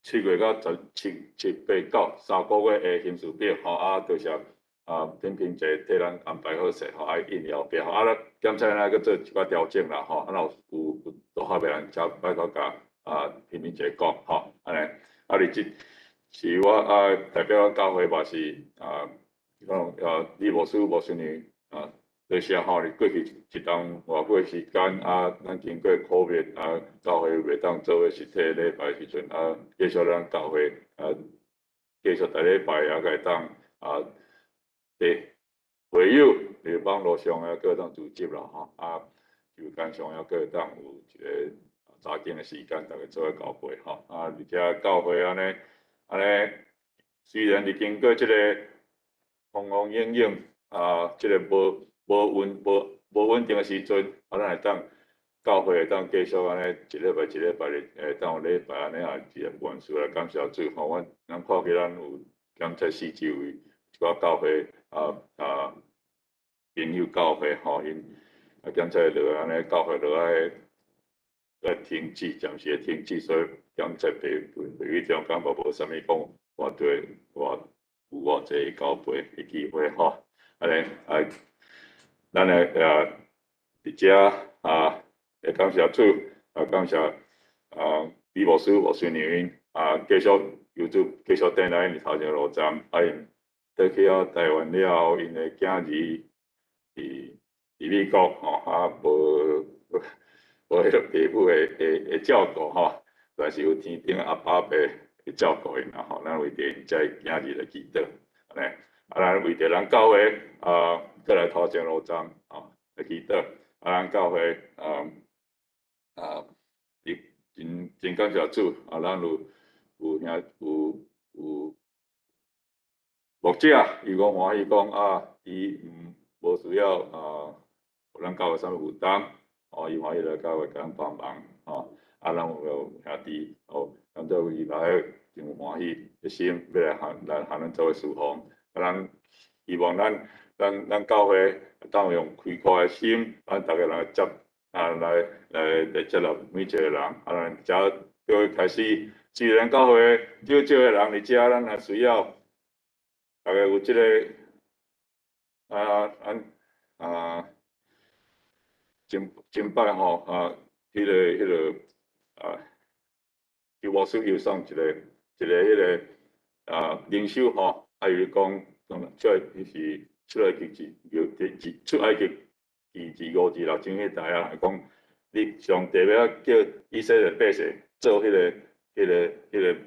7月到十七七八九3個月的行事表吼，啊，多謝啊品品姐替咱安排好勢吼，啊印後壁吼，啊咱檢查咱閣做一寡調整啦吼，啊若有有拄好袂人才拜託共啊品品姐講吼，按呢，啊你這是我啊代表教會嘛是啊，講李牧師牧師娘啊。多謝吼，你過去一段偌久的時間啊，咱經過 COVID 啊，教會袂當做伙實體禮拜的時陣啊，繼續咱教會啊，繼續逐禮拜也會當啊，佇會友佇網路上也閣當組織啦吼，啊，時間上也閣當有一个查經的時間，逐家做伙交陪吼，啊，而且教會按呢按呢，雖然佇經過這个風風雨雨啊，這个無無穩無無穩定的時陣，啊，咱會當教會會當繼續按呢一禮拜一禮拜的會當有禮拜按呢也一個元素來感謝主吼。阮咱看起咱有檢測四周圍一寡教會啊啊朋友教會吼，𪜶啊檢測落按呢教會落愛來停止，暫時的停止，所以檢測袂袂去中間嘛無啥物講偌濟偌有偌濟交陪的機會吼，按呢啊。咱來佇遮啊，會感謝主，啊感謝啊李牧師、牧師娘𪜶啊，繼續求主繼續等來𪜶頭前路站，啊𪜶倒去到台灣了後，𪜶的囝兒佇佇美國吼，啊無無彼个爸母的的的照顧吼，但是有天頂阿爸爸會照顧𪜶啦吼，咱為著𪜶這囝兒來祈禱，按呢，啊咱為著咱教會啊。閣來頭前路站啊，來祈禱。啊，咱教會啊啊，伊真真感謝主啊，咱有有兄有有牧者，伊講歡喜講啊，伊毋無需要啊，予咱教會啥物負擔，哦，伊歡喜來教會共咱幫忙，吼，啊，咱有兄弟哦，咱做伊來真有歡喜的心，欲來和來和咱做伙侍奉，啊，咱希望咱。咱咱教會當用開闊的心，咱逐个人來接啊，來來來接納每一个人，啊，咱遮就會開始，雖然教會少少的人佇遮，咱也需要逐个有這个啊，咱啊，前前摆吼啊，彼个啊，求牧师又送一个彼个啊灵修吼，啊伊讲讲出来是出埃及记，有记出埃及记二五至六章彼代啊，讲你上帝欲叫以色列百姓做彼个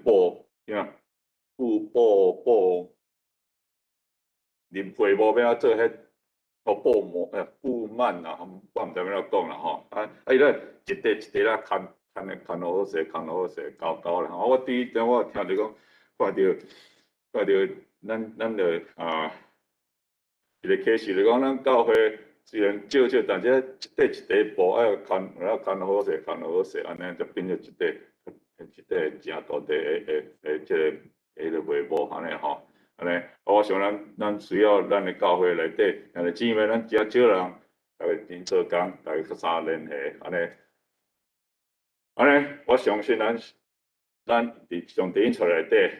布，啥布布布，啉会幕欲做彼个布幕布幔啊，我毋知欲按怎讲啦吼，啊啊伊咧一块一块咧牵牵咧牵好势，牵好势，厚厚咧吼。我第一阵我听著讲，看著咱著啊一个启示，就讲咱教会虽然少少，但是一块一块布爱牵，爱牵好势，牵好势，按呢就变做一块一块诚大块的这个会幕按呢吼。按呢，我想咱需要咱的教会内底，兄弟姊妹，咱诚少人，逐家真做工，逐家较早联系，按呢，按呢，我相信咱伫上帝恩内底，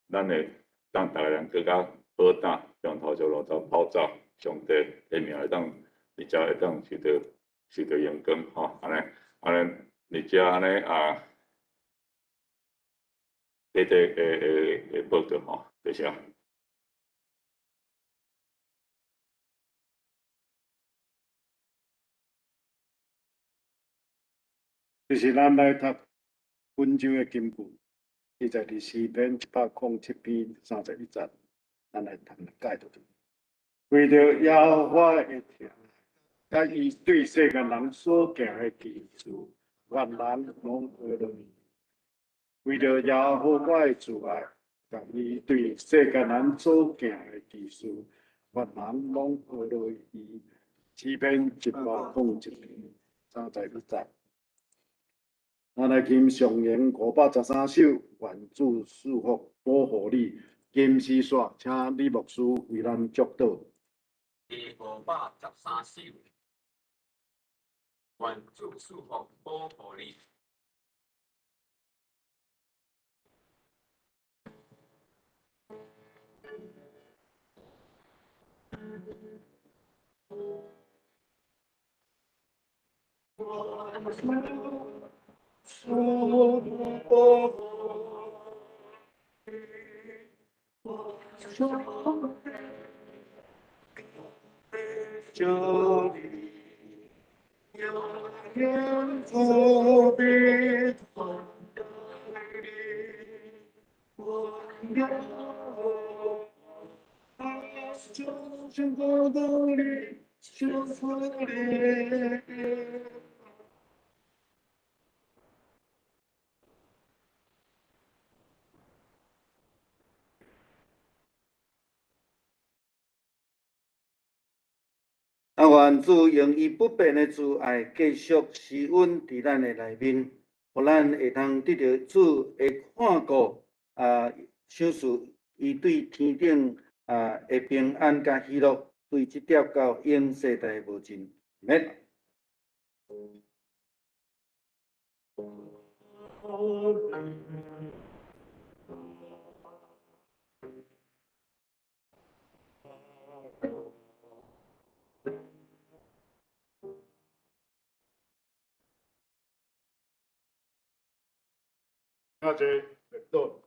咱会当逐个人阁较好胆，向头前路走跑走，上帝的名会当伫遮会当受到荣光吼，按呢，按呢，伫遮按呢啊，短短的报告吼，多谢。这是咱来读本周的金句，记载伫诗篇107篇31节，咱来读来解读。为著耶和华的疼爱，佮伊对世间人所行的奇事，愿人拢学落伊。为著耶和华的慈爱，佮伊对世间人所行的奇事，愿人拢学落伊。诗篇107篇31节。咱来欣上咏513首，愿主赐福保护你。金丝线，请李牧师为咱祝祷。第513首，愿主赐福保护你。啊，愿主用伊不变的慈爱继续施恩伫咱的内面，予咱会当得著主的看顾，啊，赏赐伊对天顶啊的平安佮喜乐，对这条到永世代无尽。阿们。阿姐，到。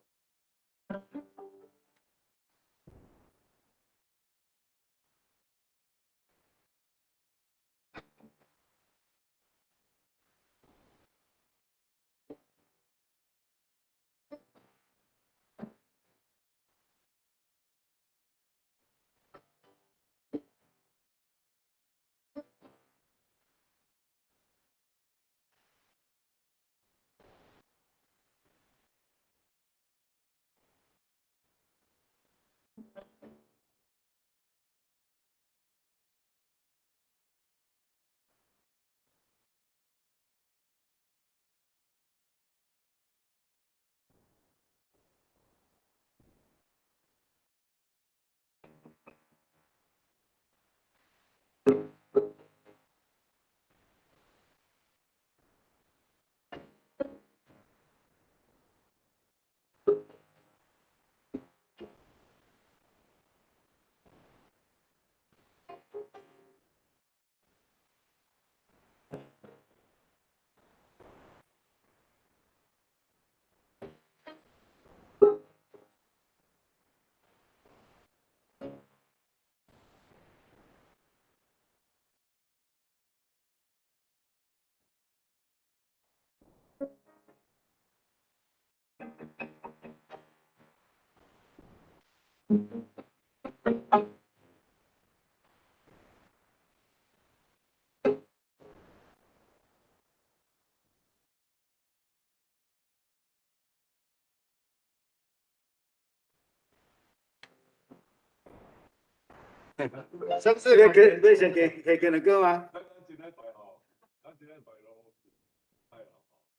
是不是？你给你先给给给的歌吗？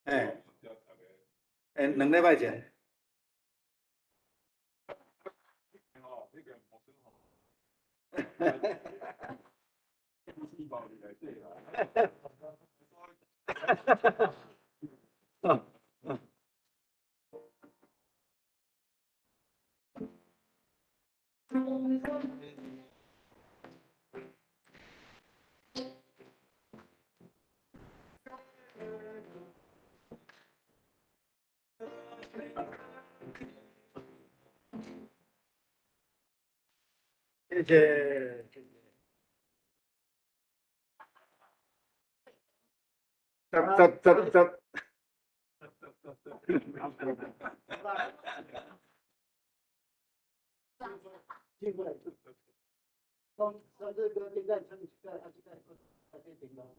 哎，哎，2礼拜前。谢谢。十十十十。进过来。讲，上次哥现在唱一个，啊，这个，啊，这顶咯。